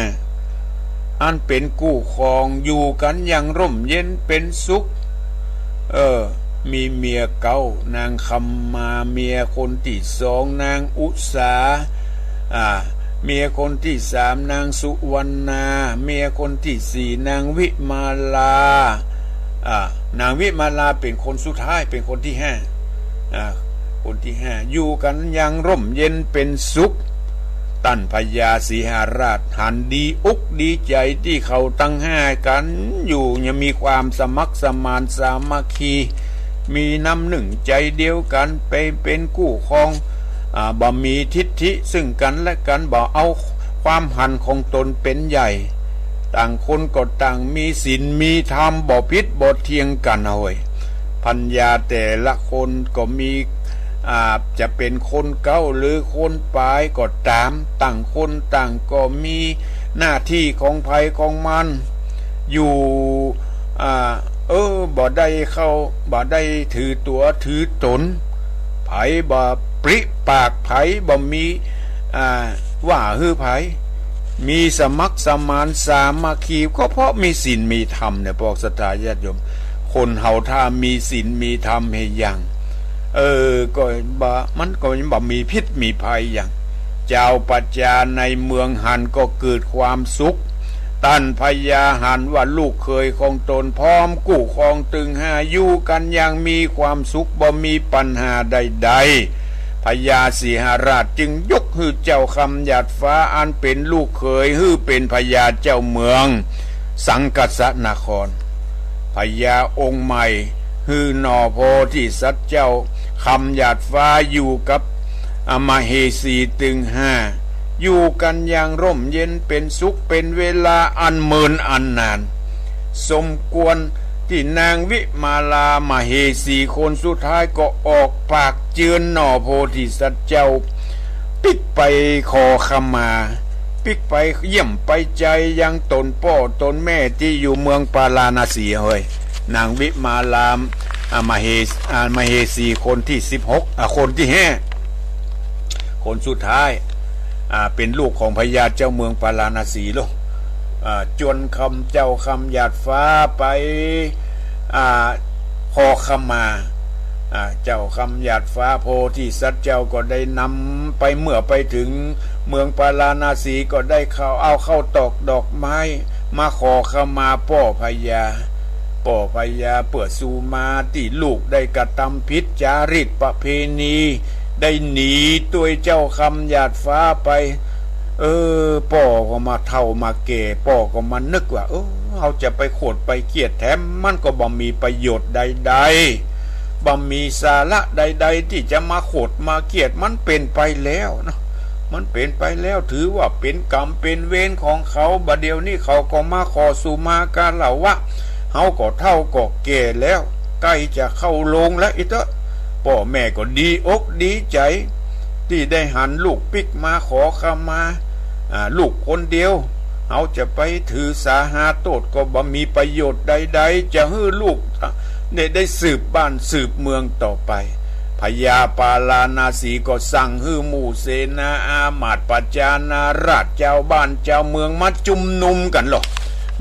อันเป๋นคู่ครองอยู่กั๋นอย่างร่มเย็นเป๋นสุข เออ มีเมียเก๊า นางคำมา เมียคนตี้สอง นางอุสา อ่า เมียคนตี้สาม นางสุวรรณา เมียคนตี้สี่ นางวิมาลา อ่า นางวิมาลาเป๋นคนสุดท้าย เป๋นคนตี้ห้า อ่า คนตี้ห้า อยู่กั๋นอย่างร่มเย็นเป๋นสุข ต้านพญาสิงหราชหันดีอกดีใจ๋ตี้เขาตังห้ากั๋นอยู่ ยังมีความสมัครสมานสามัคคี มีน้ำนึ่งใจ๋เดียวกั๋น ไปเป๋นคู่ครอง อ่า บ่มีทิฐิซึ่งกั๋นและกั๋น บ่เอาความหันของต๋นเป๋นใหญ่ ต่างคนก็ต่างมีศีลมีธรรม บ่ผิดบ่เถียงกั๋น เฮ้ย พญาแต่ละคนก็มี อ่า จะเป๋นคนเก๊าหรือคนป๋ายก็ต๋าม ต่างคนต่างก็มีหน้าตี้ของใผของมัน อยู่ อ่า เออ บ่ได้เข้า บ่ได้ถือตั๋วถือต๋น ใผบ่ปริปาก ใผบ่มี อ่า ว่าหื้อใผ มีสมัครสมานสามัคคี ก็เพราะมีศีลมีธรรมเนี่ย พวกศรัทธาญาติโยม คนเฮาถ้ามีศีลมีธรรมเหียหยัง เออ ก็บ่ มันก็บ่มีพิษมีภัยหยัง จาวประจาในเมืองหันก็เกิดความสุข ต้านพญาหันว่าลูกเขยของต๋นพร้อมคู่ครองตึงห้าอยู่กั๋นอย่างมีความสุข บ่มีปัญหาใดๆ พญาสิงหราชจึงยกหื้อเจ้าคำหยาดฟ้าอันเป๋นลูกเขยหื้อเป๋นพญาเจ้าเมืองสังคสนคร พญาองค์ใหม่ หื้อหน่อโพธิสัตว์เจ้าคำหยาดฟ้าอยู่กับอมเหสีตึงห้า อยู่กั๋นอย่างร่มเย็นเป๋นสุขเป๋นเวลาอันเมินอันนาน สมควรตี้นางวิมาลามเหสีคนสุดท้ายก็ออกปากเจือนหน่อโพธิสัตว์เจ้า ปิ๊กไปขอขมา ปิ๊กไปเยี่ยมไปใจ๋ยังต๋นป้อต๋นแม่ตี้อยู่เมืองปาราณสี เฮ้ย นางวิมาลาม อ่า มเหส- อ่า มเหสีคนตี้สิบหก อ่า คนตี้ห้า คนสุดท้าย อ่า เป๋นลูกของพญาเจ้าเมืองปาราณสีลูก อ่า จวนคำเจ้าคำหยาดฟ้าไป อ่า ขอขมา อ่า เจ้าคำหยาดฟ้าโพธิสัตว์เจ้าก็ได้นำไป เมื่อไปเถิงเมืองปาราณสีก็ได้เข้า เอาข้าวตอกดอกไม้มาขอขมาป้อพญา ป้อพญาเปื้อสุมาตี้ลูกได้กระตำผิดจ๋าริตประเพณี ได้หนีตวยเจ้าคำหยาดฟ้าไป เออ ป้อก็มาเฒ่ามาแก่ ป้อก็มานึกว่า เออ เฮาจะไปโขดไปเคียดแถมมันก็บ่มีประโยชน์ใดๆ บ่มีสาระใดๆ ตี้จะมาโขดมาเคียด มันเป๋นไปแล้วเนาะ มันเป๋นไปแล้ว ถือว่าเป๋นกรรมเป๋นเวรของเขา บ่าเดี่ยวนี้เขาก็มาขอสุมาคารวะ เฮาก็เฒ่าก็แก่แล้ว ใก้จะเข้าโลงแล้ว อิเต๊อะ ป้อแม่ก็ดีอกดีใจ๋ ตี้ได้หันลูกปิ๊กมาขอขมา อ่า ลูกคนเดียว เฮาจะไปถือสาหาโต้ษก็บ่มีประโยชน์ใดๆ จะหื้อลูกได้ ได้สืบบ้านสืบเมืองต่อไป พญาปาราณสีก็สั่งหื้อหมู่เสนาอามาตย์ประชานาราษฎร์ จาวบ้านจาวเมืองมาจุมนุมกั๋นลอ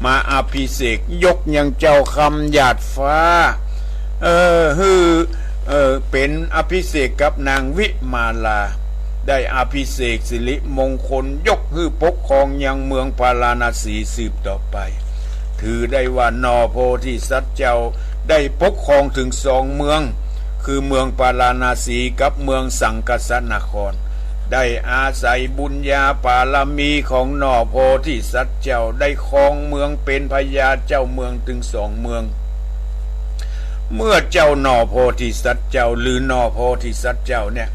มาอภิเษกยกยังเจ้าคำหยาดฟ้า เออ หื้อ เออ เป๋นอภิเษกกับนางวิมาลา ได้อภิเษกสิริมงคล ยกหื้อปกครองยังเมืองปาราณสีสืบต่อไป ถือได้ว่าหน่อโพธิสัตว์เจ้าได้ปกครองเถิงสองเมือง คือเมืองปาราณสีกับเมืองสังคสนคร ได้อาศัยบุญญาปารมีของหน่อโพธิสัตว์เจ้า ได้ครองเมืองเป๋นพญาเจ้าเมืองเถิงสองเมือง เมื่อเจ้าหน่อโพธิสัตว์เจ้า หรือหน่อโพธิสัตว์เจ้าเนี่ย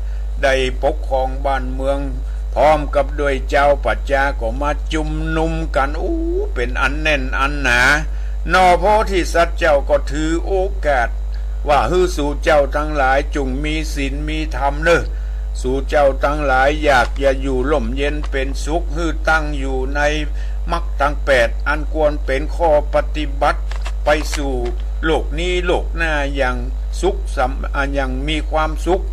ได้ปกครองบ้านเมือง พร้อมกับด้วยจาวประชาก็มาจุมนุมกั๋น อู้ เป๋นอันแน่นอันหนา หน่อโพธิสัตว์เจ้าก็ถือโอกาส ว่าหื้อสูเจ้าตังหลายจุ่งมีศีลมีธรรมเน่อ สูเจ้าตังหลายอยากจะอยู่ร่มเย็นเป๋นสุข หื้อตั้งอยู่ในมรรคตังแปด อันควรเป๋นข้อปฏิบัติไปสู่โลกนี้โลกหน้าอย่างสุขสำ อ่า อย่างมีความสุข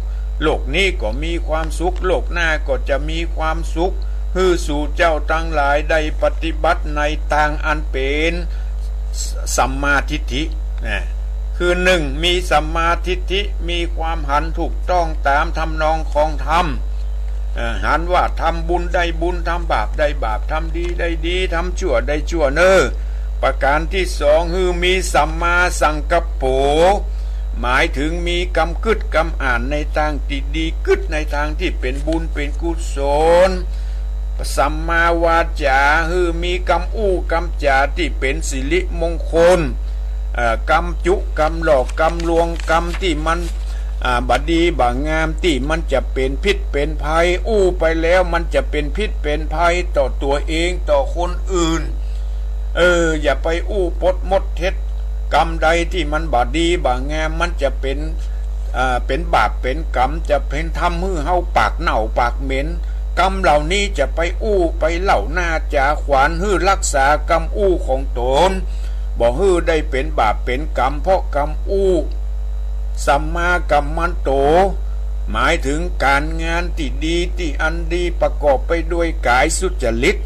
โลกนี้ก็มีความสุข โลกหน้าก็จะมีความสุข หื้อสูเจ้าตังหลายได้ปฏิบัติในตางอันเป๋น สัมมาทิฏฐิ นะ คือหนึ่ง มีสัมมาทิฏฐิ มีความหันถูกต้องต๋ามทำนองของธรรม เอ่อ หันว่าทำบุญได้บุญ ทำบาปได้บาป ทำดีได้ดี ทำชั่วได้ชั่วเน่อ ประการตี้สอง หื้อมีสัมมาสังกัปโป หมายเถิงมีกำกึ๊ดกำอ่านในตางตี้ดี กึ๊ดในตางตี้เป๋นบุญเป๋นกุศล สัมมาวาจา หื้อมีกำอู้กำจ๋าตี้เป๋นสิริมงคล เอ่อ กำจุกำหลอกกำลวง กำตี้มัน อ่า บ่ดีบ่งาม ตี้มันจะเป๋นพิษเป๋นภัย อู้ไปแล้วมันจะเป๋นพิษเป๋นภัยต่อตั๋วเองต่อคนอื่น เออ อย่าไปอู้ปดมดเท็จ กำใดตี้มันบ่ดีบ่งาม มันจะเป๋น อ่า เป๋นบาปเป๋นกรรม จะเป๋นทำหื้อเฮาปากเน่าปากเหม็น กำเหล่านี้จะไปอู้ไปเล่าหน้าจ๋าขวัญ หื้อรักษากำอู้ของตน บ่หื้อได้เป๋นบาปเป๋นกรรมเพราะกำอู้ สัมมากัมมันโต หมายเถิงก๋านงานตี้ดีตี้อันดีประกอบไปด้วยก๋ายสุจริต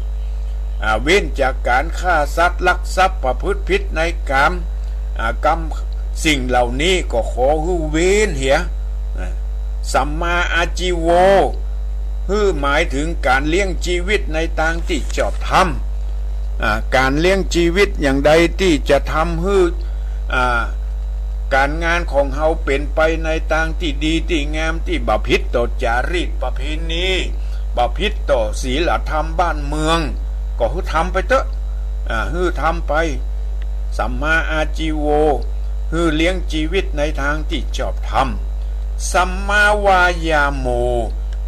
อ่า เว้นจากก๋านฆ่าสัตว์ลักทรัพย์ประพฤติผิดในกาม อ่า กำสิ่งเหล่านี้ก็ขอหื้อเว้นเหีย อ่า สัมมาอาชีโว หื้อหมายเถิงก๋านเลี้ยงจีวิตในตางตี้ชอบธรรม อ่า ก๋านเลี้ยงจีวิตอย่างใดตี้จะทำหื้อ อ่า ก๋านงานของเฮาเป๋นไปในตางตี้ดีตี้งามตี้บ่ผิดต่อจ๋ารีตประเพณี บ่ผิดต่อศีลธรรมบ้านเมือง ก็หื้อทำไปเต๊อะ อ่า หื้อทำไป สัมมาอาชีโว หื้อเลี้ยงจีวิตในตางตี้ชอบธรรม สัมมาวายาโม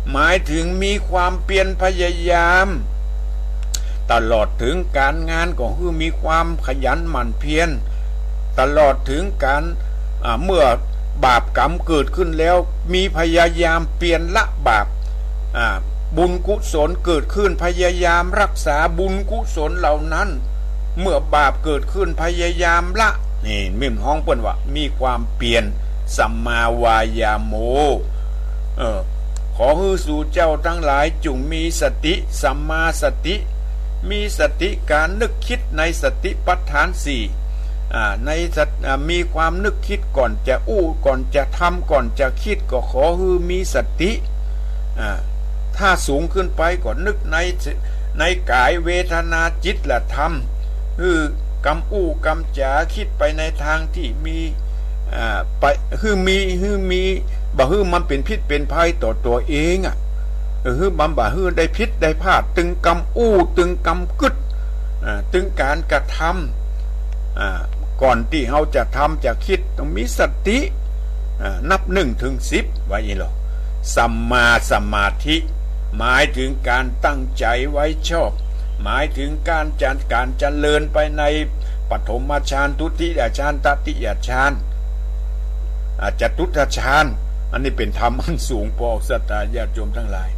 หมายเถิงมีความเพียรพยายาม ตลอดเถิงก๋านงานก็หื้อมีความขยันหมั่นเพียร ตลอดเถิงก๋าน อ่า เมื่อบาปกรรมเกิดขึ้นแล้ว มีพยายามเพียรละบาป อ่า บุญกุศลเกิดขึ้น พยายามรักษาบุญกุศลเหล่านั้น เมื่อบาปเกิดขึ้น พยายามละ นี่ แม่นฮ้องเปิ้นว่ามีความเพียร สัมมาวายาโม เออ ขอหื้อสูเจ้าตังหลายจุ่งมีสติ สัมมาสติ มีสติก๋านนึกกึ๊ดในสติปัฏฐานสี่ อ่า ในสติ อ่า มีความนึกกึ๊ดก่อนจะอู้ ก่อนจะทำ ก่อนจะกึ๊ด ก็ขอหื้อมีสติ อ่า ถ้าสูงขึ้นไปก็นึกใน ในก๋ายเวทนาจิตและธรรม หื้อ กำอู้กำจ๋า กึ๊ดไปในตางตี้มี อ่า ไป หื้อมี หื้อมี บ่หื้อมันเป๋นพิษเป๋นภัยต่อตั๋วเองอะ เออ หื้อมันบ่หื้อได้ผิดได้พลาด ตึงกำอู้ ตึงกำกึ๊ด อ่า ตึงก๋านกระทำ อ่า ก่อนตี้เฮาจะทำจะกึ๊ด ต้องมีสติ อ่า นับนึ่งเถิงสิบ ว่าอี้ลอ สัมมาสมาธิ หมายเถิงก๋านตั้งใจ๋ไว้ชอบ หมายเถิงก๋านจะ ก๋านเจริญไปในปฐมฌาน ทุติยฌาน ตติยฌาน อ่า จตุตถฌาน อันนี้เป๋นธรรมอันสูง ปองศรัทธาญาติโยมตังหลาย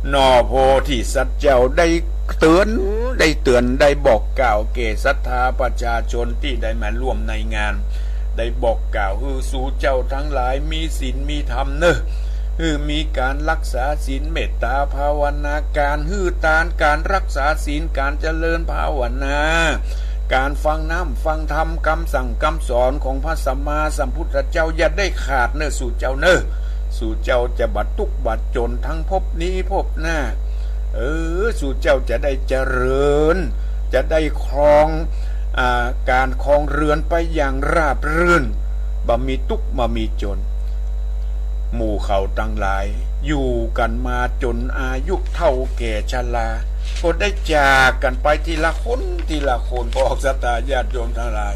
หน่อโพธิสัตว์เจ้าได้เตื๋อน ได้เตื๋อน ได้บอกกล่าวแก่ศรัทธาประชาชนตี้ได้มาร่วมในงาน ได้บอกกล่าวหื้อสูเจ้าตังหลายมีศีลมีธรรมเน่อ หื้อมีก๋านฮักษาศีล เมตตาภาวนา ก๋านหื้อตาน ก๋านฮักษาศีล ก๋านเจริญภาวนา ก๋านฟังน้ำฟังธรรม กำสั่งกำสอนของพระสัมมาสัมพุทธเจ้า อย่าได้ขาดเน่อสูเจ้าเน่อ สูเจ้าจะบ่ตุ๊กข์บ่จ๋นตึงภพนี้ภพหน้า เออ สูเจ้าจะได้เจริญ จะได้ครอง อ่า ก๋านครองเฮือนไปอย่างราบรื่น บ่มีตุ๊กข์บ่มีจ๋น หมู่เขาตังหลายอยู่กั๋นมาจ๋นอายุเฒ่าแก่ชรา ก็ได้จากกั๋นไปทีละคนทีละคน ปองศรัทธาญาติโยมตังหลาย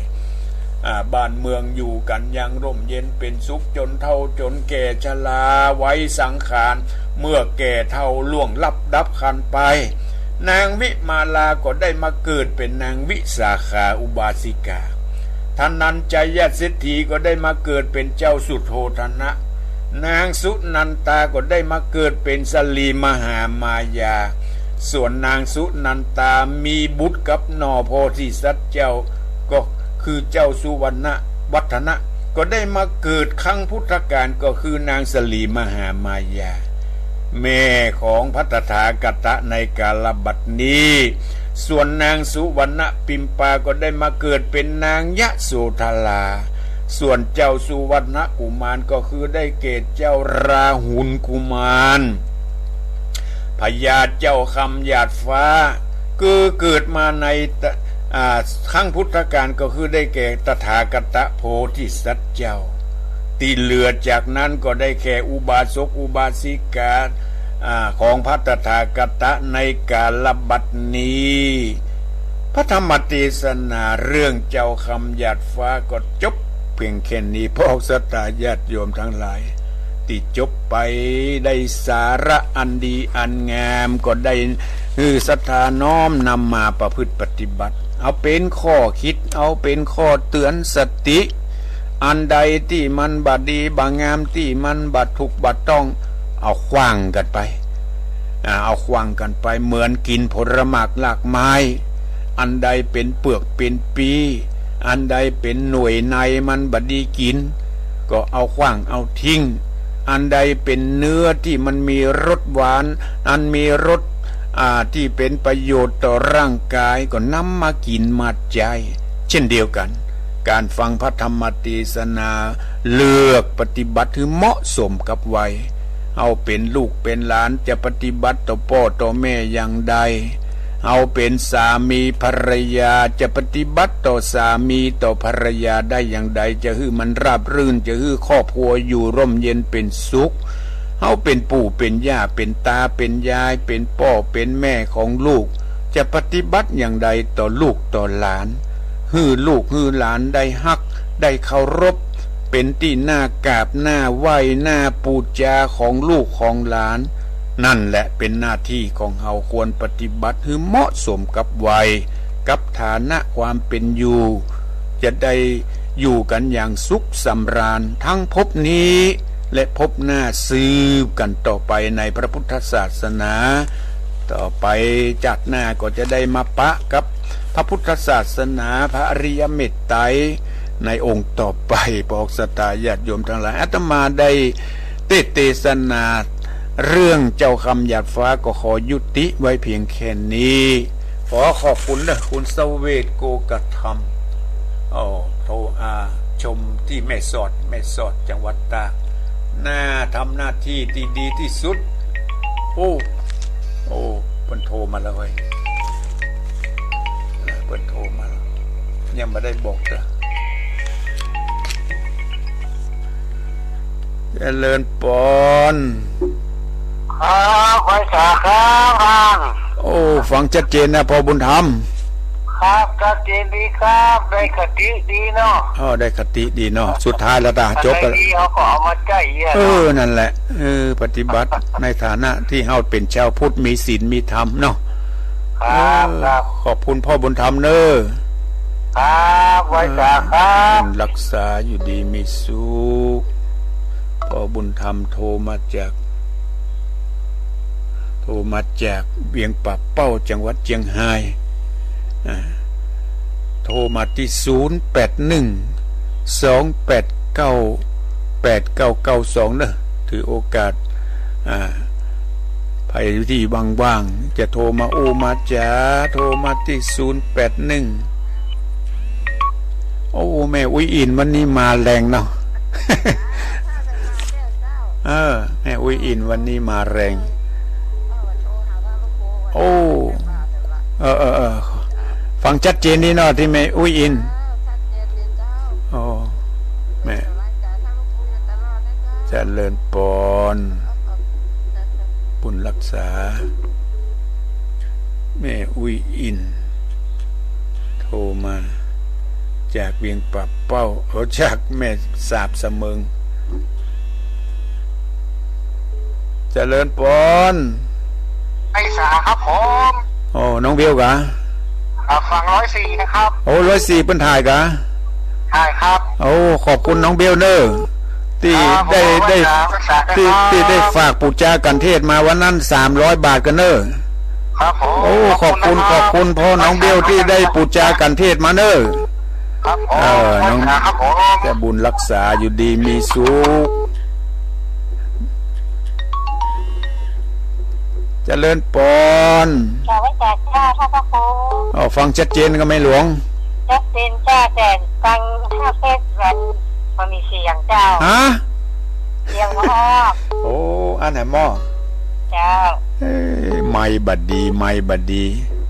อ่า บ้านเมืองอยู่กั๋นอย่างร่มเย็นเป๋นสุข จ๋นเฒ่าจ๋นแก่ชรา วัยสังขาร เมื่อแก่เฒ่าล่วงลับดับขันธ์ไป นางวิมาลาก็ได้มาเกิดเป๋นนางวิสาขาอุบาสิกา ธนัญจะยเศรษฐีก็ได้มาเกิดเป๋นเจ้าสุโธทนะ นางสุนันทาก็ได้มาเกิดเป๋นสลีมหามายา ส่วนนางสุนันทามีบุตรกับหน่อโพธิสัตว์เจ้า ก็คือเจ้าสุวรรณวัฒนะ ก็ได้มาเกิดครั้งพุทธกาล ก็คือนางสลีมหามายา แม่ของพระตถาคตะในกาลบัดนี้ ส่วนนางสุวรรณปิมปาก็ได้มาเกิดเป๋นนางยโสธรา ส่วนเจ้าสุวรรณกุมารก็คือได้แก่เจ้าราหุลกุมาร พญาเจ้าคำหยาดฟ้า คือเกิดมาในตะ อ่า ครั้งพุทธกาลก็คือได้แก่ตถาคตะโพธิสัตว์เจ้า ตี้เหลือจากนั้นก็ได้แก่อุบาสกอุบาสิกา อ่า ของพระตถาคตะในกาลบัดนี้ พระธรรมเตสนาเรื่องเจ้าคำหยาดฟ้าก็จบเพียงแค่นี้ ปองศรัทธาญาติโยมตังหลาย ตี้จบไปได้สาระอันดีอันงาม ก็ได้หื้อศรัทธาน้อมนำมาประพฤติปฏิบัติ เอาเป๋นข้อกึ๊ด เอาเป๋นข้อเตื๋อนสติ อันใดตี้มันบ่ดีบ่งาม ตี้มันบ่ถูกบ่ต้อง เอาขว้างกั๋นไป อ่า เอาขว้างกั๋นไป เหมือนกิ๋นผลหมากรากไม้ อันใดเป๋นเปือกเป๋นปี อันใดเป๋นหน่วยในมันบ่ดีกิ๋น ก็เอาขว้างเอาทิ้ง อันใดเป๋นเนื้อตี้มันมีรสหวาน อันมีรส อ่า ตี้เป๋นประโยชน์ต่อร่างกาย ก็นำมากิ๋นมาใจ๊ เช่นเดียวกั๋น ก๋านฟังพระธรรมเตสนา เลือกปฏิบัติหื้อเหมาะสมกับวัย เฮาเป๋นลูกเป๋นหลานจะปฏิบัติต่อป้อต่อแม่อย่างใด เฮาเป๋นสามีภรรยาจะปฏิบัติต่อสามีต่อภรรยาได้อย่างใด จะหื้อมันราบรื่น จะหื้อครอบครัวอยู่ร่มเย็นเป๋นสุข เฮาเป๋นปู่เป๋นย่า เป๋นตาเป๋นยาย เป๋นป้อเป๋นแม่ของลูก จะปฏิบัติอย่างใดต่อลูกต่อหลาน หื้อลูกหื้อหลานได้ฮัก ได้เคารพ เป๋นตี้น่ากราบน่าไหว้น่าปู๋จาของลูกของหลาน นั่นแหละเป๋นหน้าตี้ของเฮาควรปฏิบัติหื้อเหมาะสมกับวัย กับฐานะความเป๋นอยู่ จะได้อยู่กั๋นอย่างสุขสำราญ ตึงภพนี้และภพหน้าสืบกั๋นต่อไปในพระพุทธศาสนา ต่อไปจาติหน้าก็จะได้มาปะกับพระพุทธศาสนา พระอริยเมตไตรในองค์ต่อไป ปองศรัทธาญาติโยมตังหลาย อาตมาได้เตสน์เตสนาเรื่องเจ้าคำหยาดฟ้าก็ขอยุติไว้เพียงแค่นี้ ขอขอบคุณเน่อคุณเสวต โกกธรรม โอ้ โทร อ่า ชมตี้แม่สอด แม่สอดจังหวัดตาก น่าทำหน้าตี้ตี้ดีตี้สุด โอ้ โอ้ เปิ้นโทรมาแล้วเฮ้ย เปิ้นโทรมาแล้ว ยังบ่ได้บอกเด้อ เจริญปอน ครับ ไหว้สาครับท่าน โอ้ ฟังชัดเจนนะ พ่อบุญธรรม ครับ ชัดเจนดีครับ ได้คติดีเนาะ อ้อ ได้คติดีเนาะ สุดท้ายแล้วตา จบแล้ว อะไรดีเขาก็เอามาใจ๊อะเนาะ เออ นั่นแหละ เออ ปฏิบัติ ในฐานะตี้เฮาเป๋นชาวพุทธ มีศีล มีธรรมเนาะ ครับ เออ ครับ ขอบคุณพ่อบุญธรรมเน้อ ครับ ไหว้สาครับ บุญรักษา อยู่ดีมีสุข พ่อบุญธรรมโทรมาจาก โทรมาจากเวียงป่าเป้า จังหวัดเจียงฮาย อ่า โทรมาตี้ ศูนย์แปดหนึ่ง สองแปดเก้า แปดเก้าเก้าสอง เน้อ ถือโอกาส อ่า ใผตี้ว่างๆ จะโทรมาอู้มาจ๋า โทรมาตี้ ศูนย์แปดหนึ่ง โอ้ แม่อุ๊ยอินวันนี้มาแรงเนาะ เออ แม่อุ๊ยอินวันนี้มาแรง โอ้ เออ เออ เออ ฟังชัดเจนดีเนาะ ตี้แม่อุ๊ยอิน โอ้ แม่ เจริญปอน บุญรักษา แม่อุ๊ยอิน โทรมา จากเวียงป่าเป้า เออ จากแม่สาบเสมิง เจริญปอน ไหว้สาครับผม โอ้ น้องเบลกา อ่า ฝั่งร้อยสี่นะครับ โอ้ ร้อยสี่ เปิ้นถ่ายกา ถ่ายครับ โอ้ ขอบคุณน้องเบลเน้อ ตี้ ครับ ได้ ผม ได้ ไหว้สา ไหว้สา ตี้ ครับ ตี้ได้ฝากปู๋จากัณฑ์เทศน์มาวันนั้น สามร้อยบาทกาเน้อ ครับผม โอ้ ขอบคุณ ขอบคุณ ขอบคุณพ่อน้องเบลตี้ได้ปู๋จากัณฑ์เทศน์มาเน้อ ครับผม เออ น้อง ครับผม จะบุญรักษา อยู่ดีมีสุข เจริญปอน เจ้า ไหว้สาเจ้า ท่านพระครู อ้อ ฟังชัดเจนกาแม่หลวง ชัดเจนเจ้า แต่ฟังทางเฟซมันบ่มีเสียงเจ้า ฮะ เสียงบ่ออก โอ้ อันไหนหม้อ เจ้า เอ้ย ไมค์บ่ดี ไมค์บ่ดี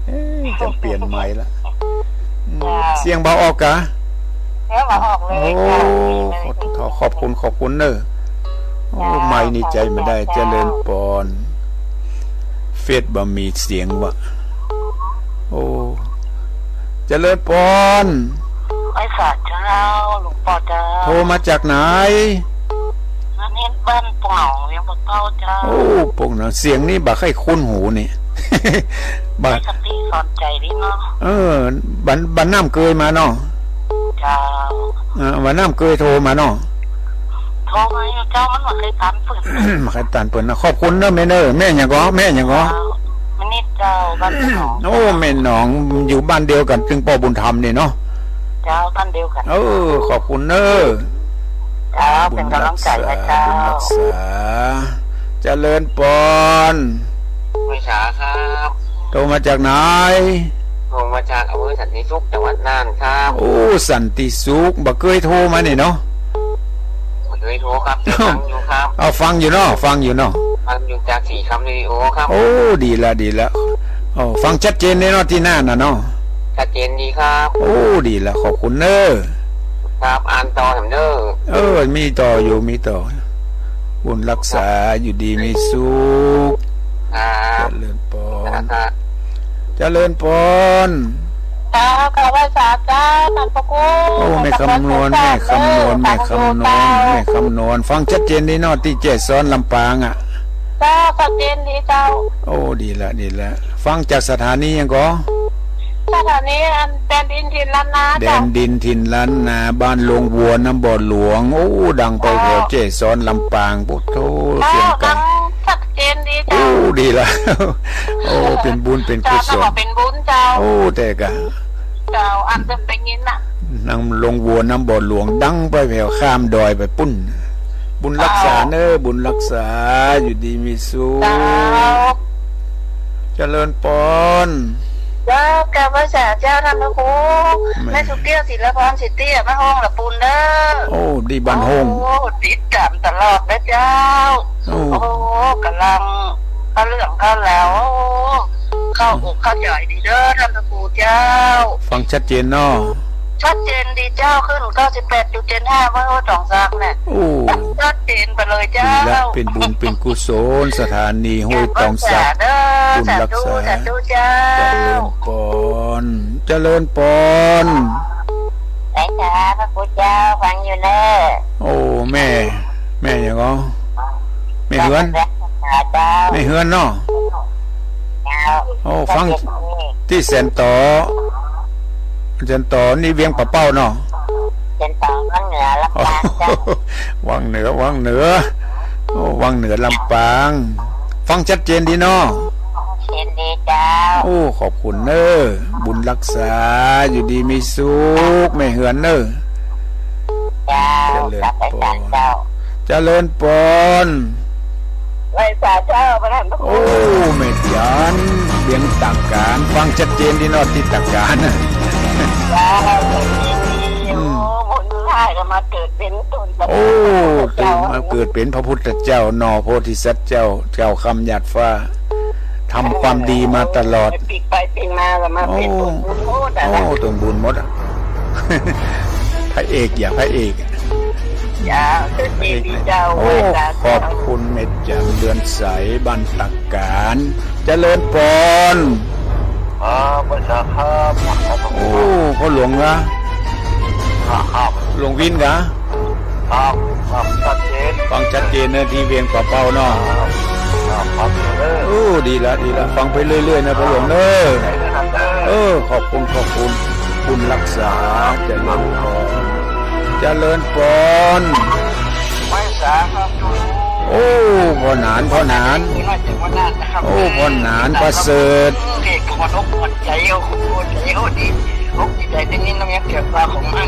เอ้ย จะเปลี่ยนไมค์ละ อืม เจ้า เสียงบ่ออกกา เสียงบ่ออกเลย โอ้ เจ้า ขอ ขอบคุณ ขอบคุณเน้อ โอ้ เจ้า ไมค์นี่ใจ๊บ่ได้ เจ้า เจริญปอน เฟซบ่มีเสียงวะ โอ้ เจริญปอน ไหว้สาเจ้า หลวงป้อเจ้า โทรมาจากไหน อันนี้บ้านปงหนอง เวียงป่าเป้าเจ้า โอ้ ปงหนอง เสียงนี้บ่ใค่คุ้นหูนี่ บ่ มีคติสอนใจ๋ดีเนาะ เออ บ้าน บ้านน้ำเกยมาเนาะ เจ้า อ่า บ้านน้ำเกยโทรมาเนาะ โทรมาอยู่เจ้า มันบ่ใค่ตันเปิ้น บ่ใค่ตันเปิ้นนะ ขอบคุณเน้อแม่เน้อ แม่หยังก่อ แม่หยังก่อ เจ้า มณิษฐ์เจ้า บ้านปงหนอง โอ้ แม่หนอง อยู่บ้านเดียวกั๋นตึงป้อบุญธรรมนี่เนาะ เจ้า บ้านเดียวกั๋น เออ ขอบคุณเน้อ เจ้า เป๋นก๋ำลังใจ๋มาเจ้า บุญรักษา เจริญปอน ไหว้สาครับ โทรมาจากไหน โทรมาจากอำเภอสันติสุข จังหวัดน่านครับ โอ้ สันติสุข บ่เกยโทรมานี่เนาะ บ่เกยโทรครับ แต่ฟังอยู่ครับ เอา ฟังอยู่เนาะ ฟังอยู่เนาะ ฟังอยู่จากสีคำเรดิโอครับ โอ้ ดีละ ดีละ โอ้ ฟังชัดเจนเลยเนาะ ตี้น่านน่ะเนาะ ชัดเจนดีครับ โอ้ ดีละ ขอบคุณเน้อ ครับ อ่านต่อแหมเน้อ เออ มีต่ออยู่ มีต่อ บุญรักษา อยู่ดีมีสุข ครับ เจริญปอน ครับ เจริญปอน เจ้า กราบไหว้สาเจ้า ท่านพระครู โอ้ แม่คำนวณ แม่คำนวณ แม่คำนวณ แม่คำนวณ ฟังชัดเจนดีเนาะ ตี้แจ้ซ้อนลำปางอะ เจ้า ชัดเจนดีเจ้า โอ้ ดีละ ดีละ ฟังจากสถานีหยังก่อ สถานีอันแดนดินถิ่นล้านนา แด เจ้า นดินถิ่นล้านนา บ้านโรงวัวน้ำบ่อหลวง โอ้ ดังไปแถวแจ้ซ้อนลำปาง โอ้โธ่ เจ้า เสียงไก๋ ดังชัดเจนดีเจ้า โอ้ ดีละ โอ้ เป๋นบุญเป๋นกุศล เจ้า เป๋นบุญเจ้า โอ้ แต่กะ เจ้า อันเปิ้นได้ยินน่ะ น้ำโรงวัวน้ำบ่อหลวง ดังไปแผวข้ามดอยไปปุ้น บุญรักษาเน้อ บุญรักษา อยู่ดีมีสุข เจ้า เจริญปอน เจ้า กราบไหว้สาเจ้า ท่านพระครู แม่ แม่สุเตี้ย ศิลปร สิทธิ มาฮ้องละปูนเน้อ โอ้ ดีบ้านฮ้อง โอ้ ติดตามตลอดนะเจ้า โอ้ โอ้ ก๋ำลังเข้าเรื่องเข้าราว โอ้ เข้าอกเข้าใจ๋ดีเน้อ ท่านพระครูเจ้า ฟังชัดเจนเนาะ ชัดเจนดีเจ้า ขึ้นเก้าสิบแปดจุดเจ็ดห้า เมื่อห้วยตองสักเนี่ย โอ้ ชัดเจนไปเลยเจ้า ดีละ เป๋นบุญเป๋นกุศล สถานีห้วยตองสัก เจ้า บุญรักษา สาธุ สาธุเจ้า เจริญปอน เจริญปอน ไหว้สาพระคุณเจ้า ฟังอยู่เน่อ โอ้ แม่ แม่หยังก็ แม่เฮือน เจ้า แม่เฮือนเนาะ เจ้า โอ้ ฟังตี้แสนต่อ แสนต่อนี่เวียงป่าเป้าเนาะ แสนต่อวังเหนือลำปางเจ้า วังเหนือ วังเหนือ โอ้ วังเหนือลำปาง ฟังชัดเจนดีเนาะ ชัดเจนดีเจ้า โอ้ ขอบคุณเน่อ บุญรักษา อยู่ดีมีสุข แม่เฮือนเน่อ เจ้า เจริญปอน เจ้า เจริญปอน ไหว้สาเจ้า พระท่านพระครู โอ้ แม่จัน เวียงตากการ ฟังชัดเจนดีเนาะ ตี้ตากการน่ะ เจ้า อืม โอ้ บุญพลาดก็มาเกิดเป๋นต้น โอ้ เจ้า เป๋น มาเกิดเป๋นพระพุทธเจ้า หน่อโพธิสัตว์เจ้า เจ้าคำหยาดฟ้า ทำความดีมาตลอด ปีไปปีมาก็มาเป๋นต้นบุญหมดอะนะ โอ้ ต้นบุญหมดอะ พระเอก อย่า พระเอก อย่า พระเอก เจ้า โอ้ ไหว้สา ขอบคุณแม่จัน เดือนใส บ้านตากการ เจริญปอน ครับ ไหว้สาครับ โอ้ พ่อหลวงเหรอ ครับ หลวงวินเหรอ ครับ ครับ ชัดเจน ฟังชัดเจนเน่อ ตี้เวียงป่าเป้าเนาะ ครับ ครับ เออ โอ้ ดีละ ดีละ ฟังไปเรื่อยๆ เน่อ พ่อหลวงเน่อ เออ ขอบคุณ ขอบคุณ บุญรักษา เจริญปอน เจริญปอน ไหว้สาครับ โอ้ พ่อหนาน พ่อหนาน โอ้ พ่อหนานประเสริฐ เอกหัวอกหัวใจ โอ้โห หัวใจ โอ้ ดี อกดีใจ ตี้นี่น้องยักษ์เกิดมาของมัน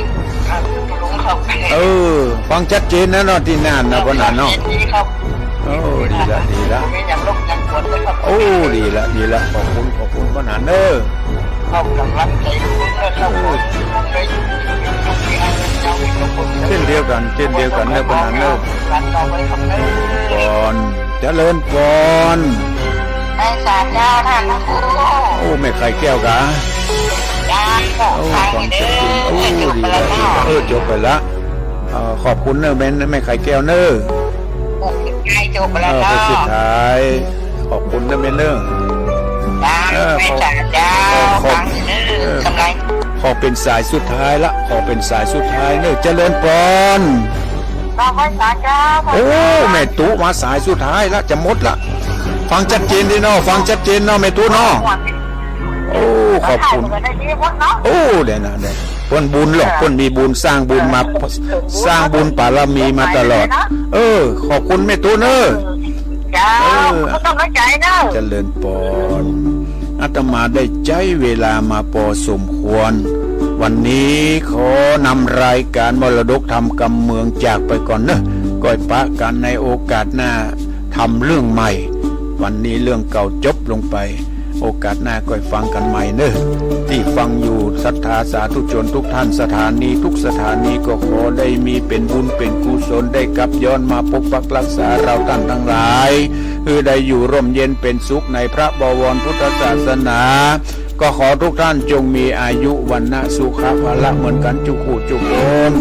ครับ ลุงครับ เออ ฟังชัดเจนนะเนาะ ตี้นั่นนะ พ่อหนานเนาะ ดีครับ โอ้ ดีละ ดีละ ไม่ยังรบยังกวนเลยครับ โอ้ ดีละ ดีละ ขอบคุณ ขอบคุณ พ่อหนานเน่อ ขอกำลังใจ๋ลุงเน่อครับ เออ เช่นเดียวกั๋น เช่นเดียวกั๋นเน่อ พ่อหนานเน่อ ปอน เจริญปอน ไหว้สาเจ้า ท่านพระครู โอ้ แม่ไข่แก้วกา เจ้า โอ้ ฟังเน่อ โอ้ ดีละ ดีละ เออ จบไปละ เอ่อ ขอบคุณเน่อ แม่ แม่ไข่แก้วเน่อ ใก้จบไปแล้ว เออ เจ้า คนสุดท้าย ขอบคุณเน่อ แม่เน่อ เจ้า เออ แม่จ๋าเจ้า ขอ ขอ ฟังเน่อ เออ กำลัง ขอเป๋นสายสุดท้ายละ ขอเป๋นสายสุดท้ายเน่อ เจริญปอน ขอบคุณสาเจ้า โอ้ แม่ตุ๊มาสายสุดท้ายละ จะหมดละ ฟังชัดเจนดีเนาะ ฟังชัดเจนเนาะ แม่ตุ๊เนาะ โอ้ ขอบคุณ โอ้ เดี๋ยวนะ เดี๋ยว เปิ้นบุญหรอก เปิ้นมีบุญ สร้างบุญมา สร้างบุญบารมีมาตลอด เออ ขอบคุณแม่ตุ๊เน่อ เจ้า เออ บ่ต้องน้อยใจ๋เน่อ เจริญปอน อาตมาได้ใจ๊เวลามาปอสมควร วันนี้ขอนำรายก๋านมรดกธรรมกำเมืองจากไปก่อนเน่อ ก้อยปะกั๋นในโอกาสหน้า ธรรมเรื่องใหม่ วันนี้เรื่องเก่าจบลงไป โอกาสหน้าก้อยฟังกั๋นใหม่เน่อ ตี้ฟังอยู่ศรัทธาสาธุชนทุกท่าน สถานีทุกสถานีก็ขอได้มีเป๋นบุญเป๋นกุศล ได้กลับย้อนมาปกปักรักษาเราต้านตังหลาย หื้อได้อยู่ร่มเย็นเป๋นสุขในพระบวรพุทธศาสนา ก็ขอทุกท่านจงมีอายุวรรณะสุขะพละเหมือนกั๋นจุกคู่จุกคน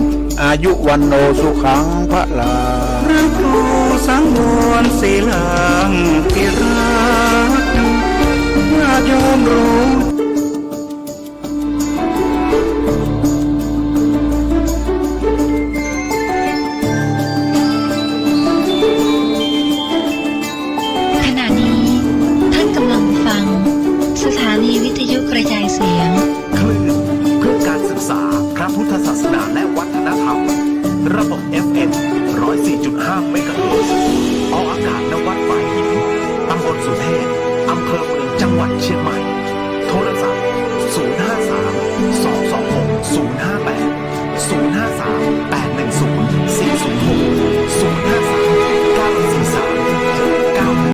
อายุวัณโณสุขังพลัง พระครูสังวรศิลาธิราช ญาติโยมรู้